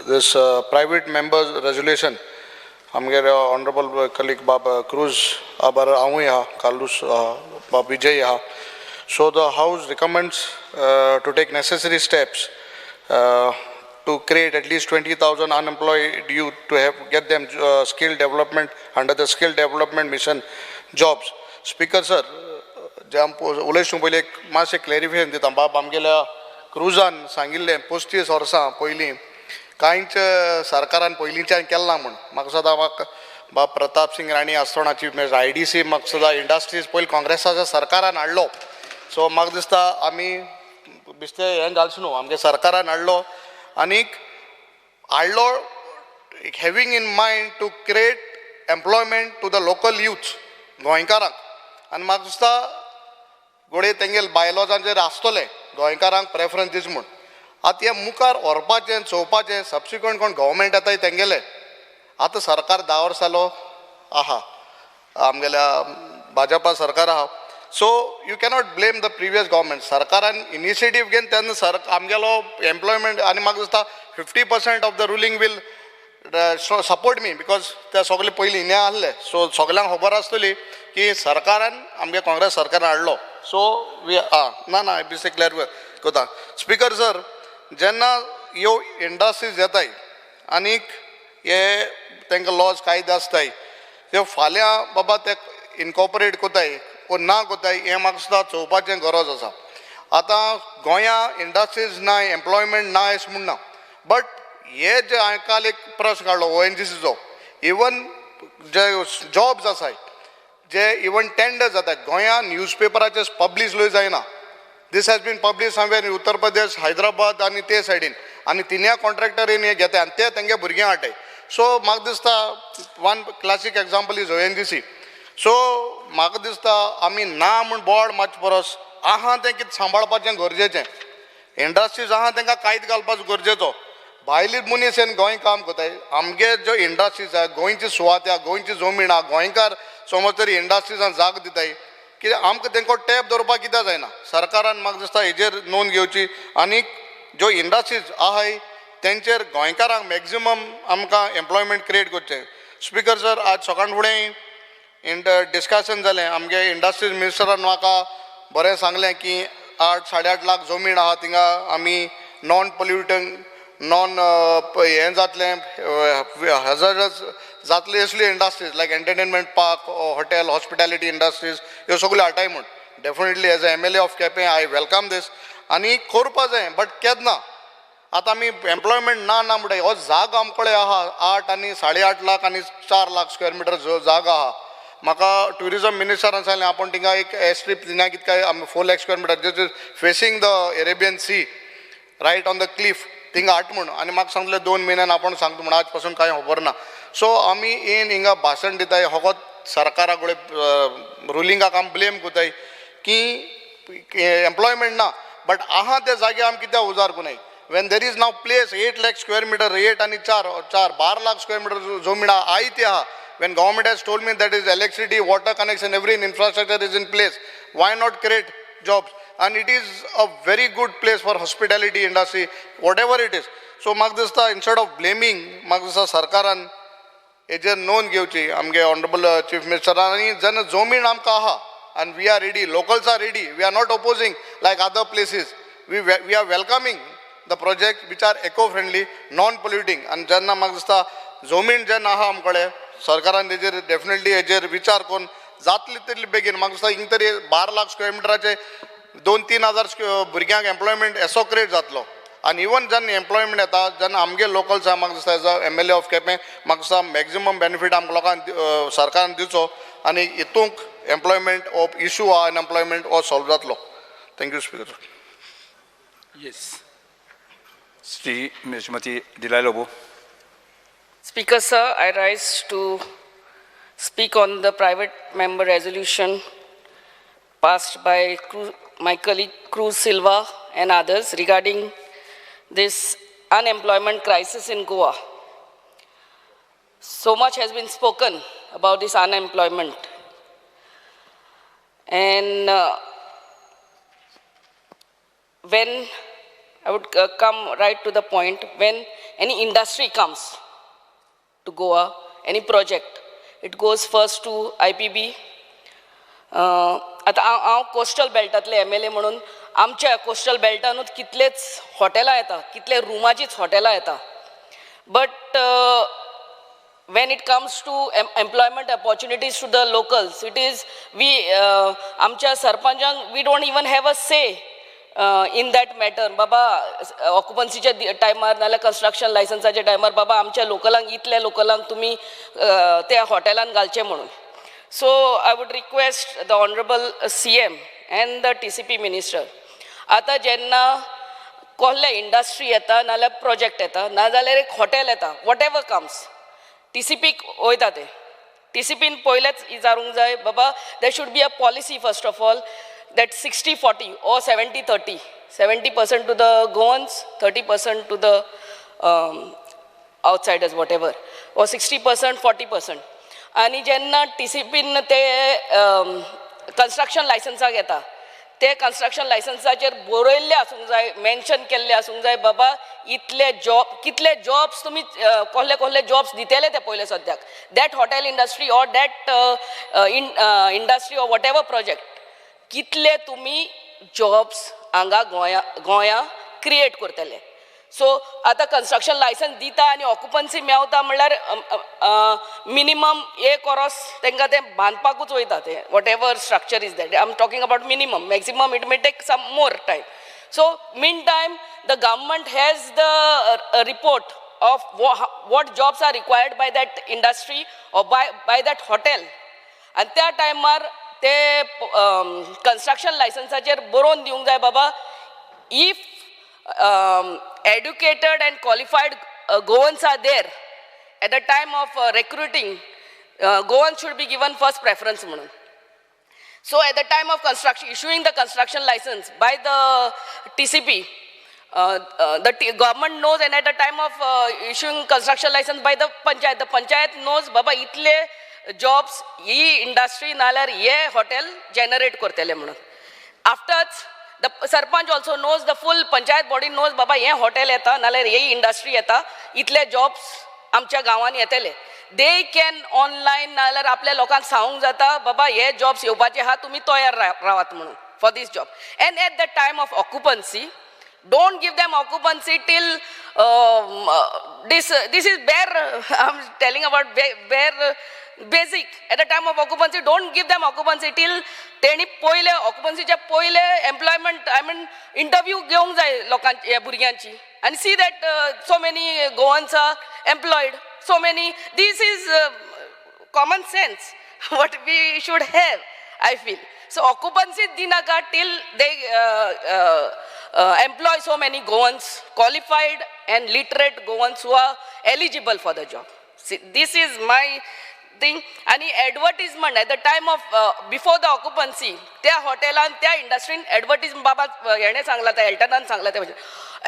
this private members resolution, आमगेर honourable colleague बाब cruise आबार हांवूय आहा, कार्लूस बाब विजय आहा. So the house recommends to take necessary steps to create at least 20,000 unemployed youth to have get them skill development under the skill development mission jobs. Speaker sir, जे आम उलयसूं पयलीं एक मातशें क्लॅरिफिकेशन दिता. बाब आमगेल्या क्रुजान सांगिल्लें 35 वर्सां पयलीं कांयच सरकारान पयलींच्यान केल्लां म्हूण. म्हाका सदां म्हाका बाब प्रताप सिंग राणे आसतना चीफ मिनिस्टर IDC म्हाका सदां इंडस्ट्रीज पयलीं काँग्रेसाच्या सरकारान हाडलो. सो म्हाका दिसता आमी बेश्टें हें घालचें न्हू, आमगे सरकारान हाडलो आनीक हाडलो having in mind to create employment to the local youth गोंयकारांक. आनी म्हाका दिसता घोडये तेंगेल बायलॉजांचेर आसतलें गोंयकारांक प्रेफरन्स दीस म्हूण. आतां हें मुखार व्हरपाचें चोवपाचें सबसिक्वंट कोण गव्हर्मेंट येता तेंगेलें. आतां सरकार 10 वर्सां जालो आहा आमगेल्या भाजपा सरकार आहा. So you cannot blame the previous government. सरकारान इनिशिएटीव घेवन तेन्ना सर आमगेलो एम्प्लॉयमेंट आनी म्हाका दिसता 50% of the ruling will support me, because ते सगळे पयलीं हें आहले. सो सगल्यांक खबर आसतली की सरकारान आमगे काँग्रेस सरकारान हाडलो. सो वी आं ना ना बेश्टें क्लियर करता. स्पीकर सर, जेन्ना ह्यो इंडस्ट्रीज येताय आनीक हे तांकां लॉज कायदे आसताय ते फाल्यां बाबा ते इनकॉपरेट कोताय वो ना कोताय हें म्हाका सुद्दां चोवपाचें गरज आसा. आतां गोंया इंडस्ट्रीज ना, एम्प्लॉयमेंट ना अशें म्हूण ना, बट हे जे हांवें काल एक प्रश्न काडलो ONGCचो, इवन जे जॉब्स आसाय जे इवन टेंडर जाता गोंया न्यूज पेपराचेर पब्लीश लय जायना. This has been publish somewhere in Uttar Pradesh, Hyderabad आनी ते सायडीन, आनी तिन्या कॉन्ट्रॅक्टरीन हे घेताय आनी ते तेंगे भुरग्यांक हाडटाय. सो म्हाका दिसता one classic example is ONGC. So म्हाका दिसता आमी ना म्हूण बोवाळ मारचे परस आहा तें कितें सांबाळपाचें गरजेचें. इंडस्ट्रीज आहा तांकां कायदो घालपाचो गरजेचो. भायली मनीस येवन गोंय काम करताय, आमगे ज्यो इंडस्ट्रीज आहा गोंयची सुवात आहा, गोंयची जमीन आहा, गोंयकार समज तरी इंडस्ट्रीजान जाग दिताय कित्याक आमकां तेंको टॅप दवरपाक कित्याक जायना. सरकारान म्हाका दिसता हेजेर नोंद घेवची आनी ज्यो इंडस्ट्रीज आहाय तेंचेर गोंयकारांक मॅक्झिमम आमकां एम्प्लॉयमेंट क्रिएट करचें. स्पीकर सर, आज सकाळ फुडें डिस्कशन जालें आमगे इंडस्ट्रीज मिनिस्टरान म्हाका बरें सांगलें की 8 साडे 8 लाख जमीन आहा थिंगा आमी नॉन पोल्युटंग नॉन हें जातलें हॅजर्डस जातले असली industries like entertainment park, hotel, hospitality industries ह्यो सगळ्यो हाडटाय म्हूण. Definitely as a MLA of Quepem I welcome this आनी करपा जाय, बट केन्ना आतां आमी एम्प्लॉयमेंट ना ना म्हणटाय. हो जागो आमचे कडेन आहा 8 आनी साडे 8 लाख आनी 4 लाख स्क्वेअर मिटर जागो आहा. म्हाका ट्युरिजम मिनिस्टरान सांगलें आपूण थिंगा एक एअरस्ट्रीप थिंगा कितें काय आमी 4 lakh square metre just facing the Arabian sea right on the cliff थिंगा हाट म्हूण. आनी म्हाका सांगलें 2 म्हयन्यान आपूण सांगता म्हूण, आज पासून कांय खबर ना. सो आमी येन हिंगा भाशण दिताय फकत सरकारा कडेन रुलिंगाक आमी ब्लेम करताय की एम्प्लॉयमेंट ना, बट आहा त्या जाग्यार आमी कित्याक उजार करुनाय. When there is now place 8 lakh square meter, 8 आनी 4 12 लाख स्क्वेअर मिटर जमीन आहा ती आहा. When government has told me that is electricity, water connection, every infrastructure is in place, why not create jobs? And it is a very good place for hospitality industry, whatever it is. So म्हाका दिसता instead of blaming, म्हाका दिसता सरकारान हेजेर नोंद घेवची आमगे honourable chief मिनिस्टरान. आनी जेन्ना जमीन आमकां आहा आनी we are ready, locals are ready, we are not opposing like other places. We are welcoming the project which are eco friendly, non polluting. आनी जेन्ना म्हाका दिसता जमीन जेन्ना आहा आमचे कडेन, सरकारान तेजेर डेफिनेटली हेजेर विचार करून जातली तितली बेगीन. म्हाका दिसता हिंग तरी 12 लाख स्क्वेअर मिटराचे 2-3 हजार भुरग्यांक एम्प्लॉयमेंट एसो क्रिएट जातलो. आनी इवन जेन्ना एम्प्लॉयमेंट येता जेन्ना आमगे लोकल्स आहा, म्हाका दिसता as a MLA of Quepem म्हाका दिसता मॅक्झिमम बेनिफीट आमकां लोकांक सरकारान दिवचो आनी हितूंक एम्प्लॉयमेंट हो इशू आहा अनएम्प्लॉयमेंट हो सॉल्व जातलो. Thank you speaker. Yes. Shrimati Delilah Lobo. Speaker sir, I rise to speak on the private member resolution passed by my colleague Cruz Silva and others regarding this unemployment crisis in Goa. So much has been spoken about this unemployment. And when I would come right to the point, when any industry comes to Goa, any project, it goes first to IPB. आतां हांव coastal बेल्टांतले MLA म्हणून आमच्या coastal बेल्टानूच कितलेच हॉटेलां येता, कितले रुमाचीच हॉटेलां येता. But when it comes to employment opportunities to the locals, it is we आमच्या सरपंचांक we don't even have a say in that matter. बाबा ऑक्युपन्सीच्या टायमार नाल्यार कन्स्ट्रक्शन लायसन्साच्या टायमार बाबा आमच्या लोकलांक इतल्या लोकलांक तुमी त्या हॉटेलान घालचे म्हणून. So I would request the honourable CM and the TCP minister, आतां जेन्ना कसले इंडस्ट्री येता नाल्यार प्रोजेक्ट येता नाजाल्यार एक हॉटेल येता, what ever comes, टीसीपीक वयता ते टीसीपीन पयलेच विचारूंक जाय बाबा there should be a policy first of all that 60-40 or 70-30, 70% to the Goans, 30% to the outsiders, whatever, or 60%, 40%. आनी जेन्ना टीसीपीन ते कन्स्ट्रक्शन लायसन्साक येता, ते कन्स्ट्रक्शन लायसन्साचेर बरयल्लें आसूंक जाय, मेन्शन केल्लें आसूंक जाय बाबा इतले जॉब, कितले जॉब्स तुमी कसले कसले जॉब्स दितले ते पयले सद्याक that hotel industry or that industry or whatever project, कितले तुमी जॉब्स हांगा गोंया क्रिएट करतले. सो आतां कन्स्ट्रक्शन लायसन्स दिता आनी ऑक्युपन्सी मेवता म्हणल्यार मिनिमम एक वरस तांकां तें बांदपाकूच वयता तें whatever structure is that. I am talking about minimum, maximum it may take some more time. So mean time the government has the report of what jobs are required by that industry or by that hotel. आनी त्या टायमार ते construction लायसन्साचेर बरोवन दिवंक जाय बाबा if educated and qualified Goans are there at the time of recruiting, Goans should be given first preference म्हणून. So at the time of construction, issuing the construction license by the TCP, the government knows, and at the time of issuing construction license by the panchayat knows बाबा इतले jobs ही industry नाल्यार हे hotel generate करतले म्हणून. After the sarpanch also knows, the full panchayat body knows बाबा हे hotel येता नाल्यार ही इंडस्ट्री येता, इतले जॉब्स आमच्या गांवांनी येतले. They can online नाल्यार आपल्या लोकांक सांगूंक जाता बाबा हे जॉब्स येवपाचे आहा, तुमी तयार रावात म्हणून for this job. And at the time of occupancy, don't give them occupancy till this is bare, I am telling about bare basic. At the time of occupancy, don't give them occupancy till तेणी पयले ऑक्युपन्सीच्या पयले employment, I mean interview घेवंक जाय लोकांची, ह्या भुरग्यांची, आनी see that so many Goans are employed, so many. This is common sense what we should have, I feel. So occupancy दिनाका till they employ so many Goans, qualified and literate Goans who are eligible for the job. See, this is my thing. आणि advertisement at the time of before the occupancy, त्या हॉटेलान त्या इंडस्ट्रीन advertisement, बाबा हेणें सांगला त्या एल्टनान सांगला त्या भशेन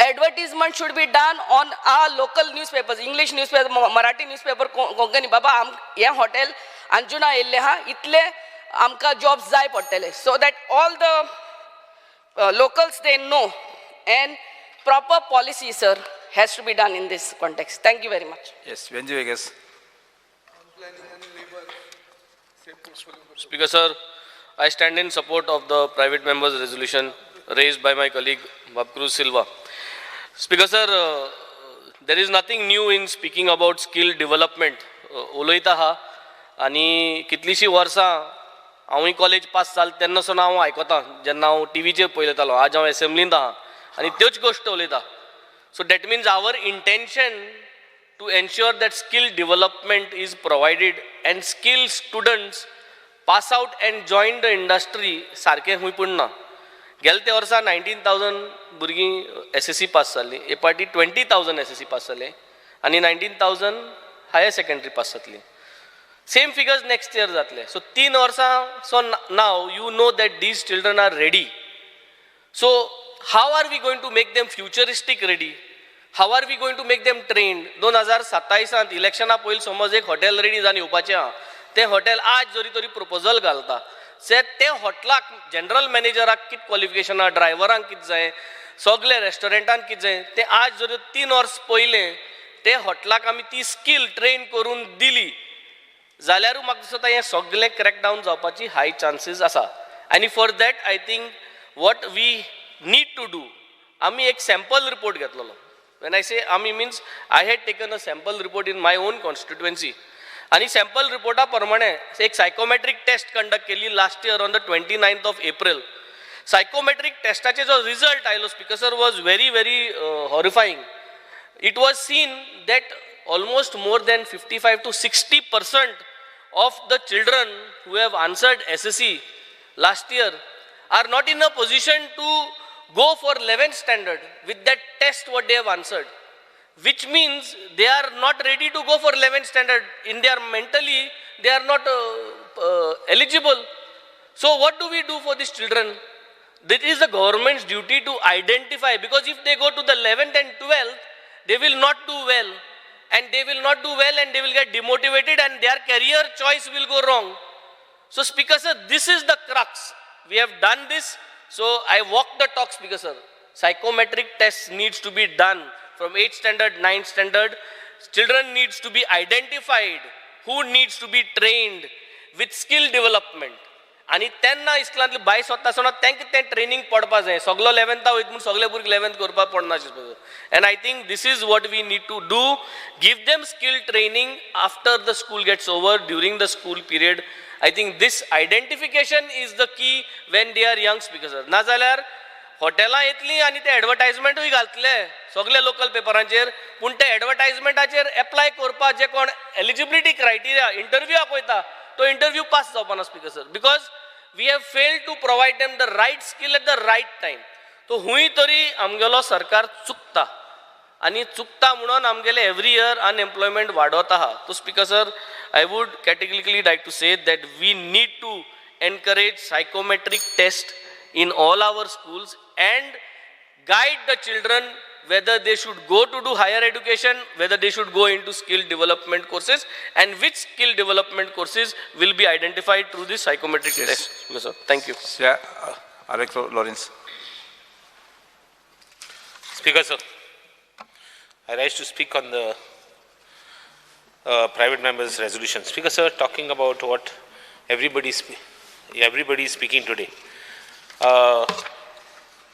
advertisement should be done on our local newspapers, English newspaper, Marathi newspaper, Konkani. बाबा आम हें हॉटेल अंजुना येयल्लें आहा, इतले आमकां जॉब्स जाय पडटले, so that all the locals they know, and proper policy sir has to be done in this context. Thank you very much. Yes, Venzy Viegas. Speaker sir, I stand in support of the private members resolution raised by my colleague Bab Cruz Silva. Speaker sir, there is nothing new in speaking about skill development. उलयता आहा आनी कितलींशीं वर्सां हांवूय college pass जाल तेन्ना सावन हांव आयकतां, जेन्ना हांव टिवीचेर पळयतालो. आज हांव एसेंब्लींत आहा आनी त्योच गोश्ट उलयता. So that means our intention to ensure that skill development is provided and skill students pass out and join the industry सारकें खंय पूण ना. गेले ते वर्सा 19,000 भुरगीं SSC पास जाल्लीं, हे पाटी 20,000 SSC पास जाले आनी 19,000 हायर सेकेंडरी पास जातली. सेम फिगर्स नेक्स्ट इयर जातले. सो 3 वर्सां. So now you know that these children are ready. So how are we going to make them futuristic ready? How are we going to make them trained? 2027 इलेक्शना पयलीं समज एक hotel ready जावन येवपाचें आहा, तें hotel आज जरी तरी प्रपोजल घालता से ते हॉटेलाक जनरल मॅनेजराक कितें क्वॉलिफिकेशन आहा, ड्रायव्हरांक कितें जाय, सगळे रेस्टॉरंटान कितें जाय, तें आज जरी 3 वर्स पयलें ते हॉटेलाक आमी ती स्कील ट्रेन करून दिली जाल्यारूय म्हाका दिसता हें सगळें क्रॅकडावन जावपाची हाय चान्सीस आसा. आनी for that I think what we need to do, आमी एक सॅम्पल रिपोर्ट घेतलेलो. When I say आमी means I had taken a sample report in my own constituency. आनी सॅम्पल रिपोर्टा प्रमाणे एक सायकोमेट्रीक टेस्ट कंडक्ट केली last year on the 29th of April. Psychometric टेस्टाचे जो result आयलो speaker sir was very very horrifying. It was seen that almost more than 55 to 60% of the children who have answered SSC last year are not in a position to go for 11th standard with that test what they have answered, which means they are not ready to go for 11th standard. In their mentally, they are not eligible. So what do we do for these children? It is the government's duty to identify, because if they go to the 11th and 12th, they will not do well. And they will not do well and they will get demotivated and their career choice will go wrong. So Speaker sir, this is the crux. We have done this. So I walk the talk, Speaker sir. Psychometric test needs to be done from 8th standard, 9th standard. Children needs to be identified, who needs to be trained with skill development. आनी तेन्ना इस्कुलांतले भायर सोदता आसतना तांकां तें training पडपा जाय. सगलो 11th वयता म्हूण सगळे भुरगे 11th करपाक पडना. And I think this is what we need to do. Give them skill training after the school gets over, during the school period. I think this identification is the key when they are young, Speaker sir. नाजाल्यार हॉटेलां येतलीं आनी ते एडवर्टायजमेंटूय घालतले सगळे local पेपरांचेर, पूण ते एडवर्टायजमेंटाचेर apply करपाक जे कोण एलिजिबिलिटी क्रायटेरिया इंटरव्यूआक वयता तो इंटरव्यू पास जावपा ना speaker sir, because we have failed to provide them the right skill at the right time. तो हुंय तरी आमगेलो सरकार चुकता आनी चुकता म्हणून आमगेले एवरी इयर अनएम्प्लॉयमेंट वाडत आहा. तो speaker sir, I would categorically like to say that we need to encourage psychometric test in all our schools and guide the children whether they should go to do higher education, whether they should go into skill development courses, and which skill development courses will be identified through this psychometric test. Yes, sir. Thank you. Yeah, Alex Lawrence. Speaker, sir, I rise to speak on the private members' resolution. Speaker, sir, talking about what everybody is speaking today.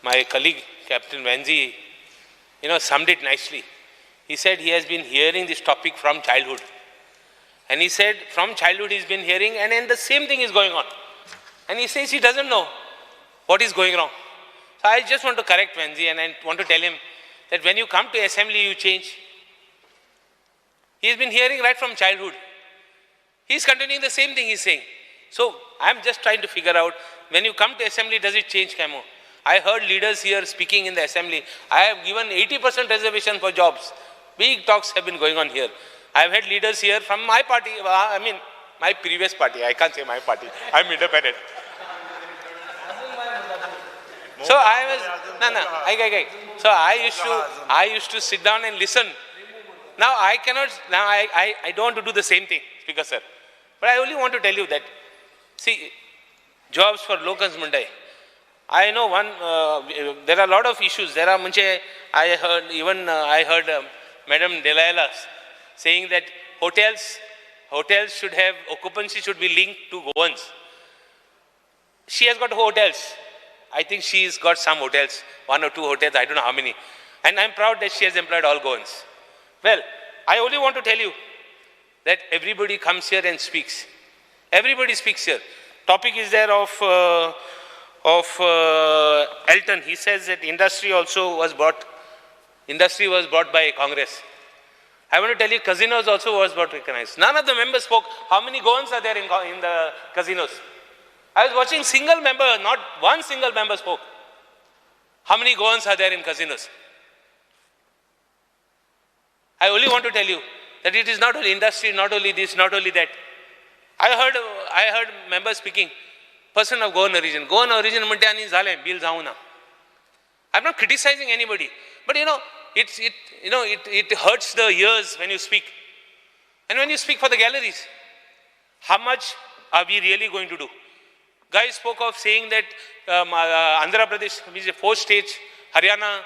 My colleague, Captain Vanzi, summed it nicely. He said he has been hearing this topic from childhood. And he said from childhood he's been hearing, and then the same thing is going on. And he says he doesn't know what is going wrong. So I just want to correct Vanzi, and I want to tell him that when you come to assembly, you change. He has been hearing right from childhood. He is continuing the same thing he's saying. So I'm just trying to figure out, when you come to assembly, does it change, Camo? I heard leaders here speaking in the assembly. I have given 80% reservation for jobs. Big talks have been going on here. I have had leaders here from my party, I mean, my previous party. I can't say my party. I'm independent. So I was, So I used to sit down and listen. Now I cannot, now I don't want to do the same thing, Speaker sir. But I only want to tell you that, see, jobs for locals Mundai. I know one, there are a lot of issues. There are, I heard, even I heard Madam Delilah saying that hotels should have, occupancy should be linked to Goans. She has got hotels. I think she's got some hotels, 1 or 2 hotels, I don't know how many. And I'm proud that she has employed all Goans. Well, I only want to tell you that everybody comes here and speaks. Everybody speaks here. Topic is there of Elton. He says that industry also was brought, industry was brought by Congress. I want to tell you, casinos also was brought recognized. None of the members spoke. How many Goans are there in the casinos? I was watching single member, not one single member spoke. How many Goans are there in casinos? I only want to tell you that it is not only industry, not only this, not only that. I heard members speaking, person of Goan origin. Goan origin mante ani zale, bill jauna. I'm not criticizing anybody, but you know, it hurts the ears when you speak. And when you speak for the galleries, how much are we really going to do? Guy spoke of saying that Andhra Pradesh, which is 4 states, Haryana,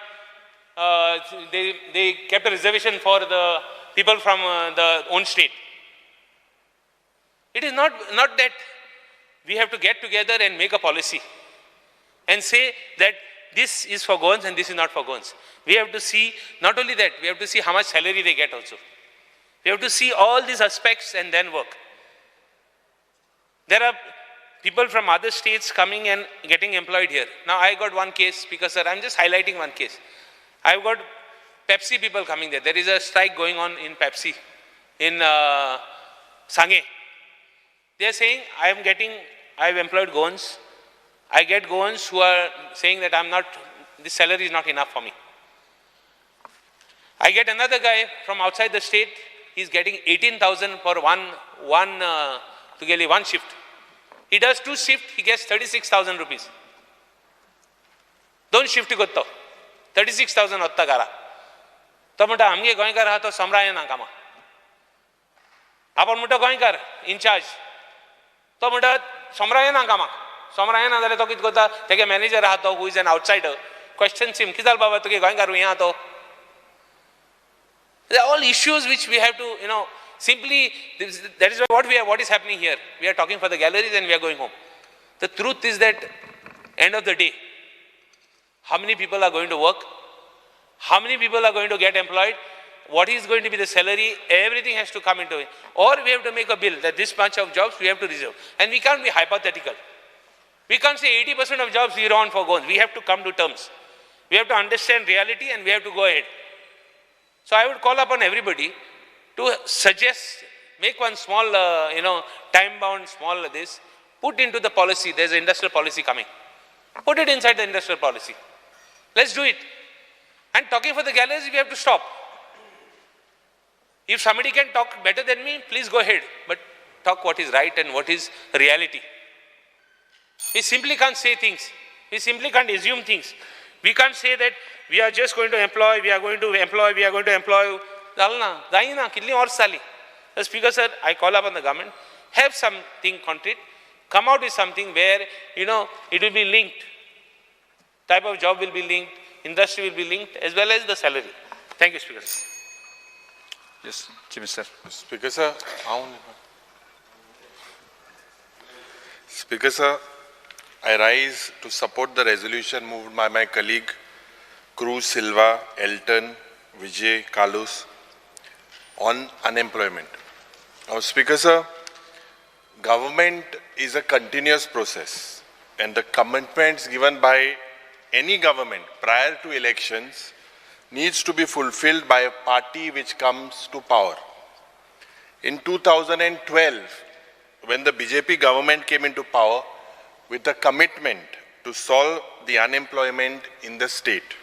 they kept a reservation for the people from the own state. It is not that we have to get together and make a policy and say that this is for Goans and this is not for Goans. We have to see, not only that, we have to see how much salary they get also. We have to see all these aspects and then work. There are people from other states coming and getting employed here. Now I got one case, because sir, I'm just highlighting one case. I've got Pepsi people coming there. There is a strike going on in Pepsi, in Sange. They are saying, I've employed Goans. I get Goans who are saying that this salary is not enough for me. I get another guy from outside the state, he's getting 18,000 for one shift. He does 2 shifts, he gets 36,000 rupees. Don't shift करतो 36,000 वत्ता घरा. तो म्हणटा आमगे गोंयकार आहा तो सोमरा येना कामा. आपण म्हणटा गोंयकार इनचार्ज, तो म्हणटा सोमरा येना कामाक. सोमरा येना जाल्यार तो कितें करता, तेगे मॅनेजर आहा तो who is an outsider, question him, कितें जालें बाबा तुगे गोंयकार हें आहा तो. They are all issues which we have to, you know, simply, that is what is happening here. We are talking for the galleries and we are going home. The truth is that, end of the day, how many people are going to work? How many people are going to get employed? What is going to be the salary? Everything has to come into it. Or we have to make a bill that this bunch of jobs we have to reserve. And we can't be hypothetical. We can't say 80% of jobs we run for Goans. We have to come to terms. We have to understand reality and we have to go ahead. So I would call upon everybody to suggest, make one small, time-bound small this, put into the policy. There's an industrial policy coming. Put it inside the industrial policy. Let's do it. And talking for the galleries, we have to stop. If somebody can talk better than me, please go ahead. But talk what is right and what is reality. We simply can't say things. We simply can't assume things. We can't say that we are just going to employ, we are going to employ, we are going to employ. The Speaker, sir, I call upon the government, have something concrete, come out with something where, you know, it will be linked. Type of job will be linked, industry will be linked, as well as the salary. Thank you, Speaker. Yes, Chief Minister. Speaker, sir, Speaker, sir, I rise to support the resolution moved by my colleague Cruz Silva, Elton, Vijay, Carlos on unemployment. Now, Speaker, sir, government is a continuous process, and the commitments given by any government prior to elections needs to be fulfilled by a party which comes to power. In 2012, when the BJP government came into power with a commitment to solve the unemployment in the state,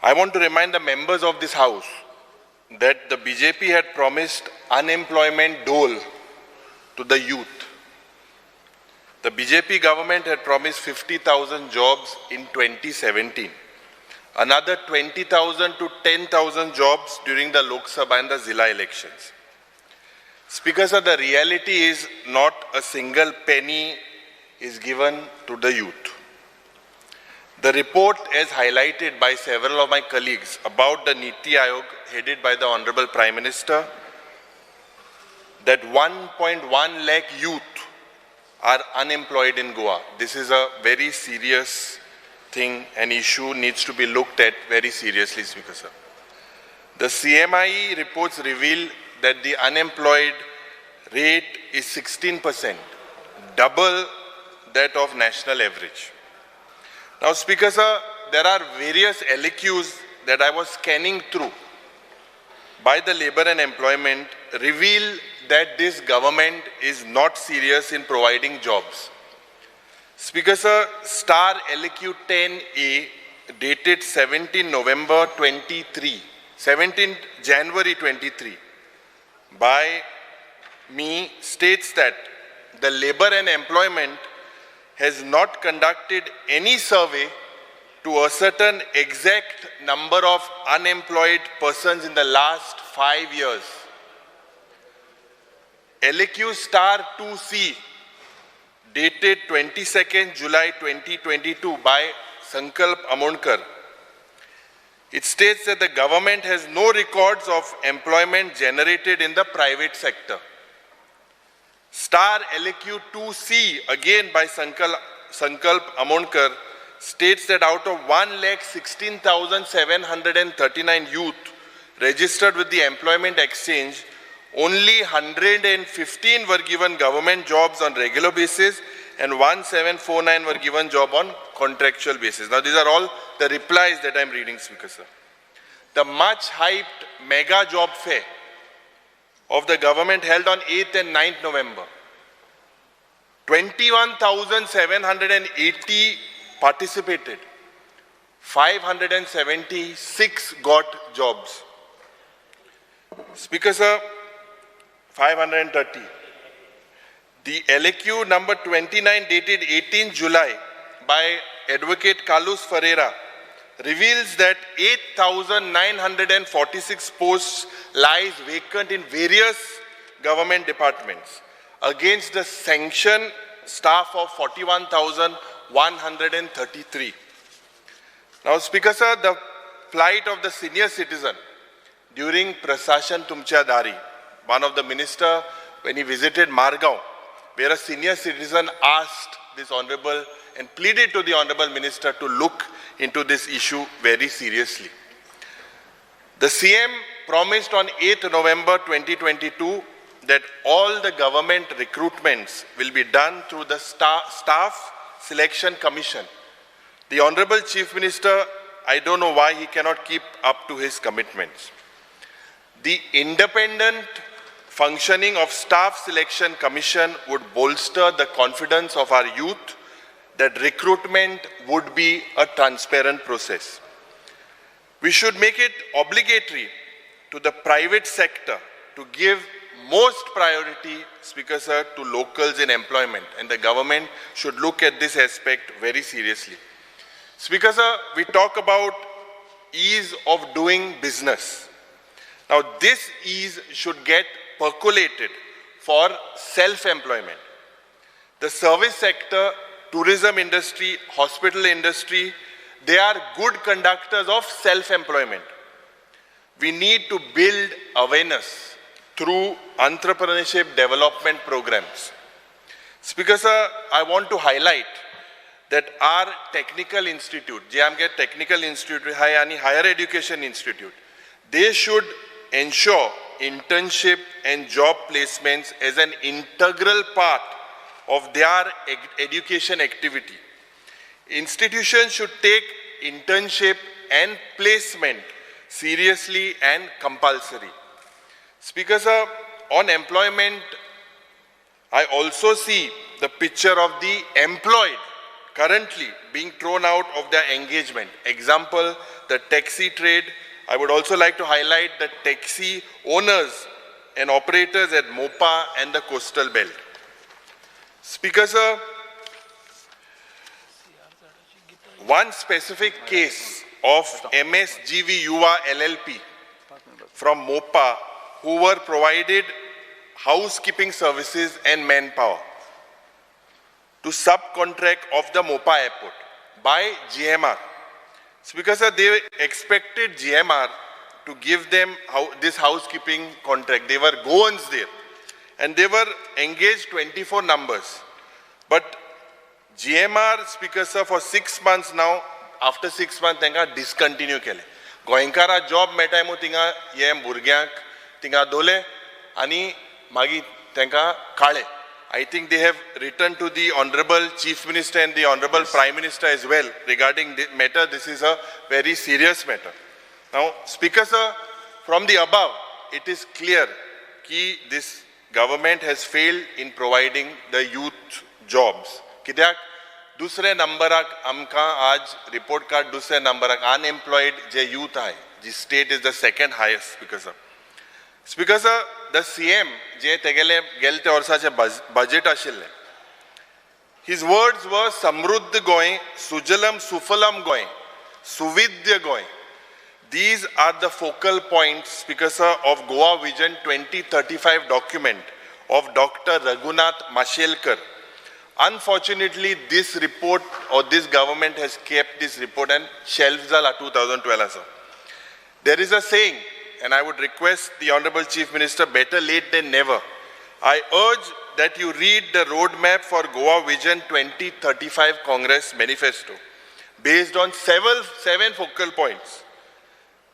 I want to remind the members of this house that the BJP had promised unemployment dole to the youth. The BJP government had promised 50,000 jobs in 2017. Another 20,000 to 10,000 jobs during the Lok Sabha and the Zilla elections. Speaker sir, the reality is not a single penny is given to the youth. The report, as highlighted by several of my colleagues about the Niti Aayog headed by the Honorable Prime Minister, that 1.1 lakh youth are unemployed in Goa. This is a very serious thing and issue needs to be looked at very seriously, Speaker sir. The CMIE reports reveal that the unemployed rate is 16%, double that of national average. Now, Speaker sir, there are various LAQs that I was scanning through by the Labor and Employment reveal that this government is not serious in providing jobs. Speaker sir, star LAQ 10A dated 17 November 23, 17 January 23 by me states that the Labor and Employment has not conducted any survey to ascertain exact number of unemployed persons in the last 5 years. LAQ star 2C dated 22nd July 2022 by Sankalp Amonkar. It states that the government has no records of employment generated in the private sector. Star LAQ 2C, again by Sankalp Amonkar, states that out of 1,16,739 youth registered with the Employment Exchange, only 115 were given government jobs on regular basis and 1749 were given job on contractual basis. Now these are all the replies that I'm reading, Speaker sir. The much hyped mega job fair of the government held on 8th and 9th November, 21,780 participated, 576 got jobs. Speaker sir, 530. The LAQ number 29 dated 18 July by Advocate Carlos Ferreira reveals that 8,946 posts lies vacant in various government departments against the sanction staff of 41,133. Now, Speaker sir, the plight of the senior citizen during Prasashan Tumcha Dari, one of the minister, when he visited Margao, where a senior citizen asked this honorable and pleaded to the honorable minister to look into this issue very seriously. The CM promised on 8th November 2022 that all the government recruitments will be done through the Staff Selection Commission. The Honorable Chief Minister, I don't know why he cannot keep up to his commitments. The independent functioning of Staff Selection Commission would bolster the confidence of our youth that recruitment would be a transparent process. We should make it obligatory to the private sector to give most priority, Speaker sir, to locals in employment, and the government should look at this aspect very seriously. Speaker sir, we talk about ease of doing business. Now this ease should get percolated for self-employment. The service sector, tourism industry, hospital industry, they are good conductors of self-employment. We need to build awareness through entrepreneurship development programs. Speaker sir, I want to highlight that our technical institute, JMK Technical Institute and Higher Education Institute, they should ensure internship and job placements as an integral part of their education activity. Institutions should take internship and placement seriously and compulsory. Speaker sir, on employment, I also see the picture of the employed currently being thrown out of their engagement. Example, the taxi trade. I would also like to highlight the taxi owners and operators at Mopa and the coastal belt. Speaker sir, one specific case of MSGV Yuva LLP from Mopa who were provided housekeeping services and manpower to subcontract of the Mopa airport by GMR. Speaker sir, they expected GMR to give them this housekeeping contract. They were Goans there and they were engaged 24 numbers. But GMR, Speaker sir, for 6 months now, after 6 months तांकां discontinue केलें. गोंयकारां job मेळटाय म्हूण थिंगा हे भुरग्यांक थिंगा दवरले आनी मागीर तांकां काडले. I think they have written to the Honorable Chief Minister and the Honorable Prime Minister as well regarding the matter. This is a very serious matter. Now, Speaker sir, from the above, it is clear that this government has failed in providing the youth jobs. कित्याक दुसरे नंबराक आमकां आज report card दुसऱ्या नंबराक unemployed जे youth आहे, जी state is the second highest. Speaker sir, Speaker sir, the CM जे तेगेले गेले त्या वर्साचे बजेट आशिल्लें, his words were समृद्ध गोंय, सुजलम सुफलम गोंय, सुविद्य Goa. These are the focal points, Speaker sir, of Goa Vision 2035 document of Dr. Raghunath Mashelkar. Unfortunately, this report or this government has kept this report and shelves जाला 2012 sir. There is a saying, and I would request the Honorable Chief Minister, better late than never. I urge that you read the roadmap for Goa Vision 2035 Congress Manifesto based on seven focal points.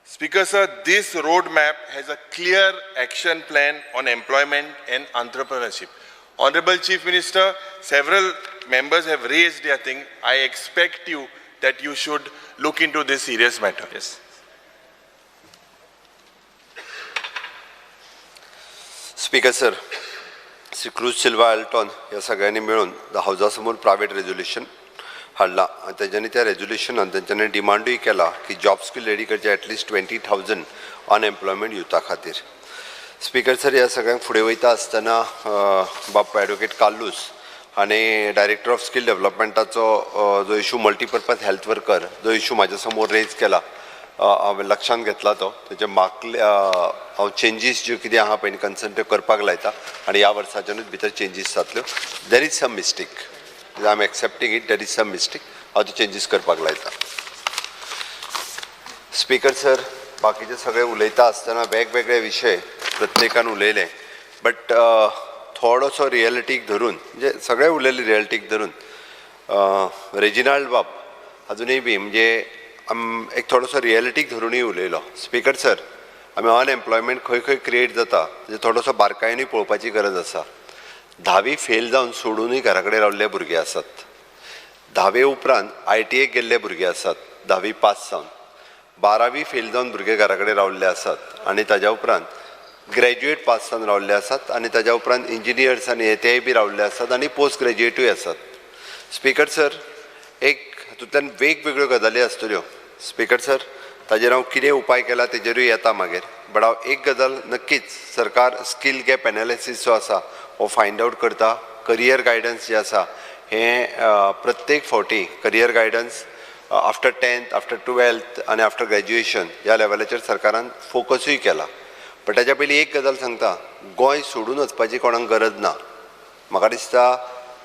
Speaker sir, this roadmap has a clear action plan on employment and entrepreneurship. Honorable Chief Minister, several members have raised their thing. I expect you that you should look into this serious matter. Yes. Speaker sir, Shri Cruz Silva Elton ह्या सगळ्यांनी मेळून हावजा समोर private resolution हाडला आनी तेंच्यांनी त्या रेजोल्युशनान तेंच्यांनी डिमांडूय केला की जॉब स्कील रेडी करचे एटलिस्ट 20,000 अनएम्प्लॉयमेंट युथा खातीर. स्पीकर सर, ह्या सगळ्यांक फुडें वयता आसतना बाब एडवोकेट कार्लूस आनी डायरेक्टर ऑफ स्कील डेव्हलपमेंटाचो जो इशू मल्टीपर्पज हेल्थ वर्कर जो इशू म्हाज्या समोर रेज केला, हांवें लक्षांत घेतला तो. तेजे मागले हांव चेंजीस ज्यो कितें आहा पळय कन्सर्न त्यो करपाक लायता आनी ह्या वर्साच्यानूच भितर चेंजीस जातल्यो. There is some mistake, I am accepting it, there is some mistake, हांव त्यो चेंजीस करपाक लायता. स्पीकर सर, बाकीचे सगळे उलयता आसतना वेगवेगळे विशय प्रत्येकान उलयले, बट थोडोसो रियलिटीक धरून, म्हणजे सगळे उलयले रियलिटीक धरून, रेजिनाल्ड बाब अजुनूय बी म्हणजे एक थोडोसो रियलिटीक धरुनूय उलयलो. स्पीकर सर, आमी अनएम्प्लॉयमेंट खंय खंय क्रिएट जाता तेजे थोडोसो बारकायेनूय पळोवपाची गरज आसा. धावी फेल जावन सोडुनूय घरा कडेन रावल्ले भुरगे आसात, धावे उपरांत ITI गेल्ले भुरगे आसात, धावी पास जावन बारावी फेल जावन भुरगे घरा कडेन रावल्ले आसात आनी ताज्या उपरांत ग्रॅज्युएट पास जावन रावल्ले आसात आनी ताज्या उपरांत इंजिनियर्स आनी हे तेय बी रावल्ले आसात आनी पोस्ट ग्रॅज्युएटूय आसात. स्पीकर सर, एक हातूंतल्यान वेगवेगळ्यो गजाली आसतल्यो. स्पीकर सर, ताजेर हांव कितें उपाय केला तेजेरूय येता मागीर, बट हांव एक गजाल नक्कीच सरकार स्कील गॅप एनालिसीस जो आसा हो फायंड आवट करता. करियर गायडन्स जें आसा हें प्रत्येक फावटी career guidance after 10th, after 12th आनी आफ्टर ग्रॅज्युएशन ह्या लेवलाचेर सरकारान फोकसूय केला. बट ताच्या पयलीं एक गजाल सांगता, गोंय सोडून वचपाची कोणाक गरज ना. म्हाका दिसता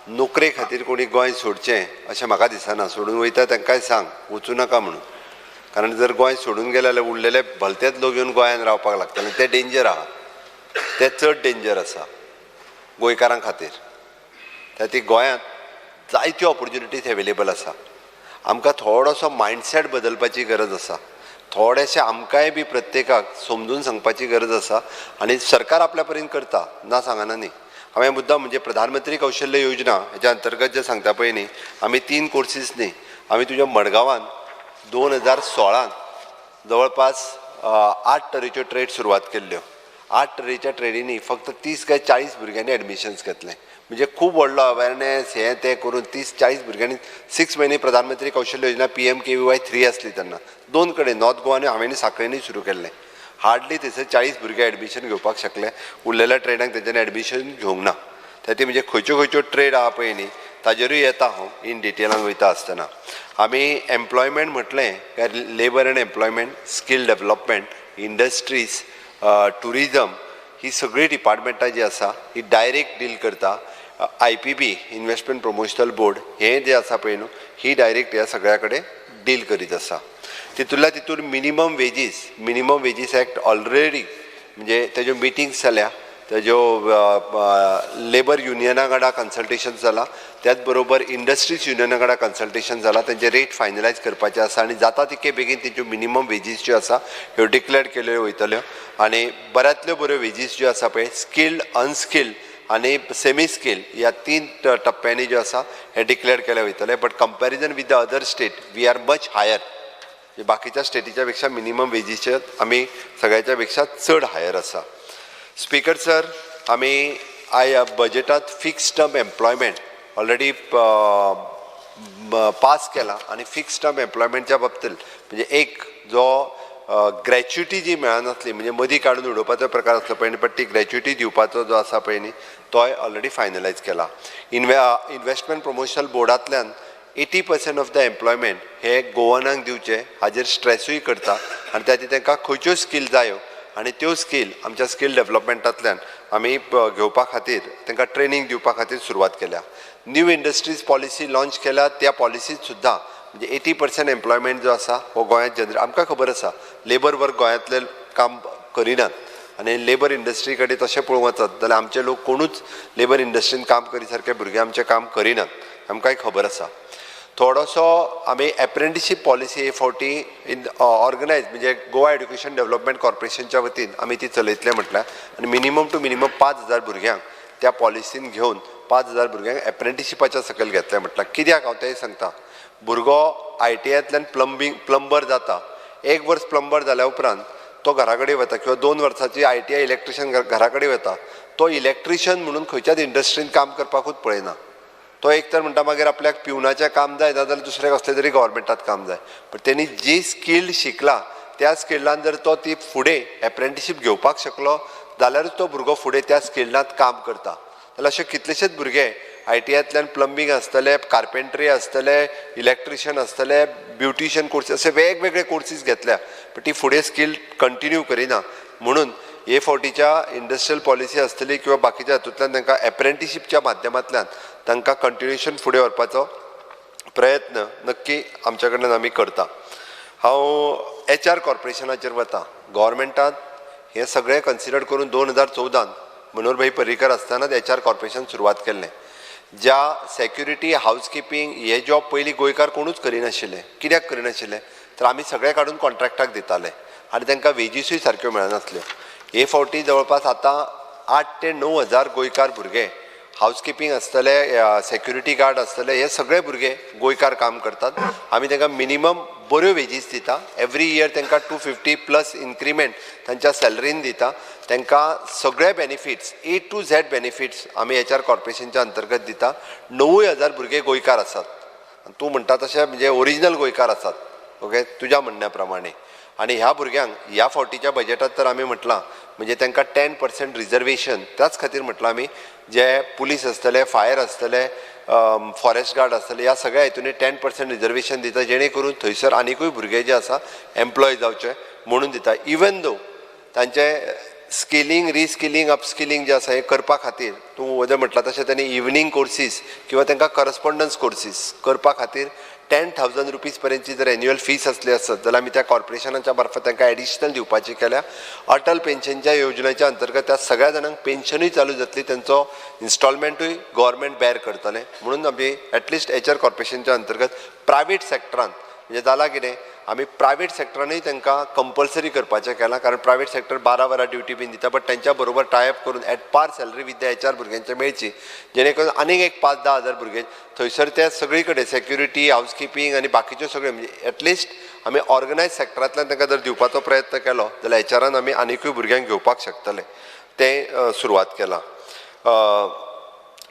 नोकरे खातीर कोणी गोंय सोडचें अशें म्हाका दिसना. सोडून वयता तांकांय सांग वचूं नाका म्हणून, कारण जर गोंय सोडून गेले जाल्यार उरलेले भलतेच लोक येवन गोंयान रावपाक लागतले, ते डेंजर आहा, ते चड डेंजर आसा गोंयकारां खातीर. त्या खातीर गोंयांत जायत्यो ऑपोर्चुनिटीज एवेलेबल आसा. आमकां थोडोसो मायंडसेट बदलपाची गरज आसा, थोडेशें आमकांय बी प्रत्येकाक समजून सांगपाची गरज आसा आनी सरकार आपल्या परीन करता, ना सांगना न्ही. हांवें मुद्दाम म्हणजे प्रधानमंत्री कौशल्य योजना हेच्या अंतर्गत जें सांगता पळय न्ही, आमी 3 कोर्सीस न्ही, आमी तुज्या मडगांवान 2016 जवळपास 8 तरेच्यो ट्रेड सुरवात केल्ल्यो. 8 तरेच्या ट्रेडींनी फक्त 30 काय 40 भुरग्यांनी एडमिशन्स घेतलें. म्हणजे खूब व्हडलो अवेरनेस हें तें करून 30-40 भुरग्यांनी 6 म्हयने प्रधानमंत्री कौशल्य योजना PMKVY 3 आसली तेन्ना 2 कडेन नॉर्थ गोवा आनी हांवें साखळेनूय सुरू केल्लें. हार्डली थंयसर 40 भुरगे एडमिशन घेवपाक शकले, उरलेल्या ट्रेडांक तेंच्यांनी एडमिशन घेवंक ना. त्या खातीर म्हणजे खंयच्यो खंयच्यो ट्रेड आहा पळय न्ही ताजेरूय येता हांव इन डिटेलान वयता आसतना. आमी एम्प्लॉयमेंट म्हटलें काय labour and employment, skill development, industries, tourism ही सगळीं डिपार्टमेंटां जी आसा ही डायरेक्ट डील करता. IPB investment promotional board हें जें आसा पळय न्हू ही डायरेक्ट ह्या सगळ्या कडेन डील करीत आसा. तितूंतल्या तितून minimum wages act already म्हणजे तेज्यो मिटिंग्स जाल्या, तेज्यो लेबर युनियना कडेन कन्सल्टेशन जाला, त्याच बरोबर इंडस्ट्रीज युनियना कडेन कन्सल्टेशन जाला. तेंचे रेट फायनलायज करपाचे आसा आनी जाता तितके बेगीन तेंच्यो मिनिमम वेजीस ज्यो आसा ह्यो डिक्लेअर केल्यो वयतल्यो आनी बऱ्यांतल्यो बऱ्यो वेजीस ज्यो आसा पळय स्किल्ड, अनस्किल्ड आनी सेमी स्किल ह्या 3 टप्प्यांनी ज्यो आसा हे डिक्लेअर केले वयतले. But comparison with the other state we are much higher. बाकीच्या स्टेटीच्या पेक्षा मिनिमम वेजीचे आमी सगळ्याच्या पेक्षा चड हायर आसा. स्पीकर सर, आमी I बजेटात fix term employment already pass केला आनी फिक्स टर्म एम्प्लॉयमेंटच्या बाबतीत म्हणजे एक जो ग्रॅच्युटी जी मेळनासली म्हणजे मदीं काडून उडोवपाचो प्रकार आसलो पळय न्ही, बट ती ग्रॅच्युटी दिवपाचो जो आसा पळय न्ही तोय ऑलरेडी फायनलायज केला. इन्वेस्टमेंट प्रमोशन बोर्डांतल्यान 80% ऑफ the employment हे गोवनांक दिवचे हाजेर स्ट्रेसूय करता आनी त्या खातीर तांकां खंयच्यो स्कील जायो आनी त्यो स्कील आमच्या स्कील डेवलपमेंटांतल्यान आमी घेवपा खातीर तांकां ट्रेनींग दिवपा खातीर सुरवात केल्या. न्यू इंडस्ट्रीज पॉलिसी लॉंच केल्या, त्या पॉलिसीत सुद्दां म्हणजे 80% एम्प्लॉयमेंट जो आसा हो गोंयांत जनरेट. आमकां खबर आसा लेबर वर्क गोंयांतले काम करिनात आनी लेबर इंडस्ट्री कडेन तशें पळोवंक वचत जाल्यार आमचे लोक कोणूच लेबर इंडस्ट्रीन काम करी सारके भुरगे आमचे काम करिनात, आमकांय खबर आसा. थोडोसो आमी एप्रेंटिशीप पॉलिसी हे फावटी इन ऑर्गनायज म्हणजे गोवा एड्युकेशन डेवलपमेंट कॉर्पोरेशनच्या वतीन आमी ती चलयतले म्हटल्यार आनी मिनिमम टू मिनिमम 5,000 भुरग्यांक त्या पॉलिसीन घेवन 5,000 भुरग्यांक एप्रेंटिशिपाच्या सकयल घेतले म्हटल्यार. कित्याक हांव तें सांगता, भुरगो आयटीआयंतल्यान प्लंबर जाता, एक वर्स प्लंबर जाल्या उपरांत तो घरा कडेन वता किंवा 2 वर्सांची आयटीआय इलेक्ट्रिशियन घरा कडेन वता. तो इलेक्ट्रिशियन म्हणून खंयच्याच इंडस्ट्रीन काम करपाकूच पळयना. तो एक तर म्हणटा मागीर आपल्याक पिवनाचें काम जाय, नाजाल्यार दुसरें कसलें तरी गव्हर्मेंटात काम जाय. बट तेणी जी स्कील शिकला त्या स्किलान जर तो ती फुडें एप्रेंटिशीप घेवपाक शकलो जाल्यारूच तो भुरगो फुडें त्या स्किलांत काम करता. जाल्यार अशे कितलेशेच भुरगे आयटीआयंतल्यान प्लंबींग आसतले, कार्पेंट्री आसतले, इलेक्ट्रिशियन आसतले, ब्युटिशियन कोर्सीस असे वेगवेगळे कोर्सीस घेतल्या, बट ती फुडें स्कील कंटिन्यू करिना. म्हणून हे फावटीच्या इंडस्ट्रियल पॉलिसी आसतली किंवा बाकीच्या हातूंतल्यान तांकां एप्रेंटिशीपच्या माध्यमांतल्यान तांकां कंटिन्युएशन फुडें व्हरपाचो प्रयत्न नक्की आमच्या कडल्यान आमी करता. हांव एच आर कॉर्पोरेशनाचेर वता. गव्हर्मेंटान हें सगळें कन्सिडर करून 2014 मनोहर भाई पर्रीकर आसतनाच एच आर कॉर्पोरेशन सुरवात केल्लें. ज्या सेक्युरिटी, हावसकिपींग हे जॉब पयलीं गोंयकार कोणूच करिनाशिल्ले. कित्याक करिनाशिल्ले तर आमी सगळे काडून कॉन्ट्रॅक्टाक दिताले आनी तांकां वेजीसूय सारक्यो मेळनासल्यो. हे फावटी जवळपास आतां 8 ते 9 हजार गोंयकार भुरगे हावसकिपींग आसतले, सेक्युरिटी गार्ड आसतले, हे सगळे भुरगे गोंयकार काम करतात. आमी तांकां मिनिमम बऱ्यो वेजीस दिता. एवरी इयर तांकां 250 प्लस इन्क्रिमेंट तांच्या सॅलरीन दिता. तांकां सगळे बेनिफिट्स, ए टू झॅड बेनिफिट्स आमी एच आर कॉर्पोरेशनच्या अंतर्गत दिता. 9,000 भुरगे गोंयकार आसात. तूं म्हणटा तशें म्हणजे ओरिजिनल गोंयकार आसात, ओके, तुज्या म्हणण्या प्रमाणे. आनी ह्या भुरग्यांक ह्या फावटीच्या बजेटात तर आमी म्हटलां म्हणजे तांकां 10% रिजर्वेशन त्याच खातीर म्हटलां आमी, जे पुलीस आसतले, फायर आसतले, फॉरेस्ट गार्ड आसतले, ह्या सगळ्या हितून 10% रिजर्वेशन दिता, जेणे करून थंयसर आनिकूय भुरगे जे आसा एम्प्लॉय जावचे म्हणून दिता. इवन दो तांचे स्किलिंग, रिस्किलिंग, अपस्किलिंग जे आसा हें करपा खातीर तूं वदळ म्हटलां तशें तांणी इवनींग कोर्सीस किंवा तांकां करस्पोंडन्स कोर्सीस करपा खातीर 10,000 रुपीज पर्यंतची जर एन्युअल फीस आसली आसत जाल्यार आमी त्या कॉर्पोरेशनाच्या मार्फत तांकां एडिशनल दिवपाची केल्या. अटल पेन्शनच्या योजनेच्या अंतर्गत त्या सगळ्या जाणांक पेन्शनूय चालू जातली, तांचो इन्स्टॉलमेंटूय गव्हर्मेंट बेर करतलें. म्हणून आमी एटलिस्ट एच आर कॉर्पोरेशनच्या अंतर्गत प्रायवेट सेक्टरान म्हणजे जालां कितें, आमी प्रायवेट सेक्टरानूय तांकां कंपल्सरी करपाचें केलां, कारण प्रायवेट सेक्टर 12 वरां ड्युटी बीन दिता, बट तांच्या बरोबर टायप करून at par salary with the H R भुरग्यांचे मेळची, जेणे करून आनीक एक 5-10 हजार भुरगे थंयसर ते सगळी कडेन सेक्युरिटी, हावसकिपींग आनी बाकीच्यो सगळ्यो म्हणजे एटलिस्ट आमी ऑर्गनायज सेक्टरांतल्यान तांकां जर दिवपाचो प्रयत्न केलो जाल्यार एच आरान आमी आनिकूय भुरग्यांक घेवपाक शकतले. तें सुरवात केलां.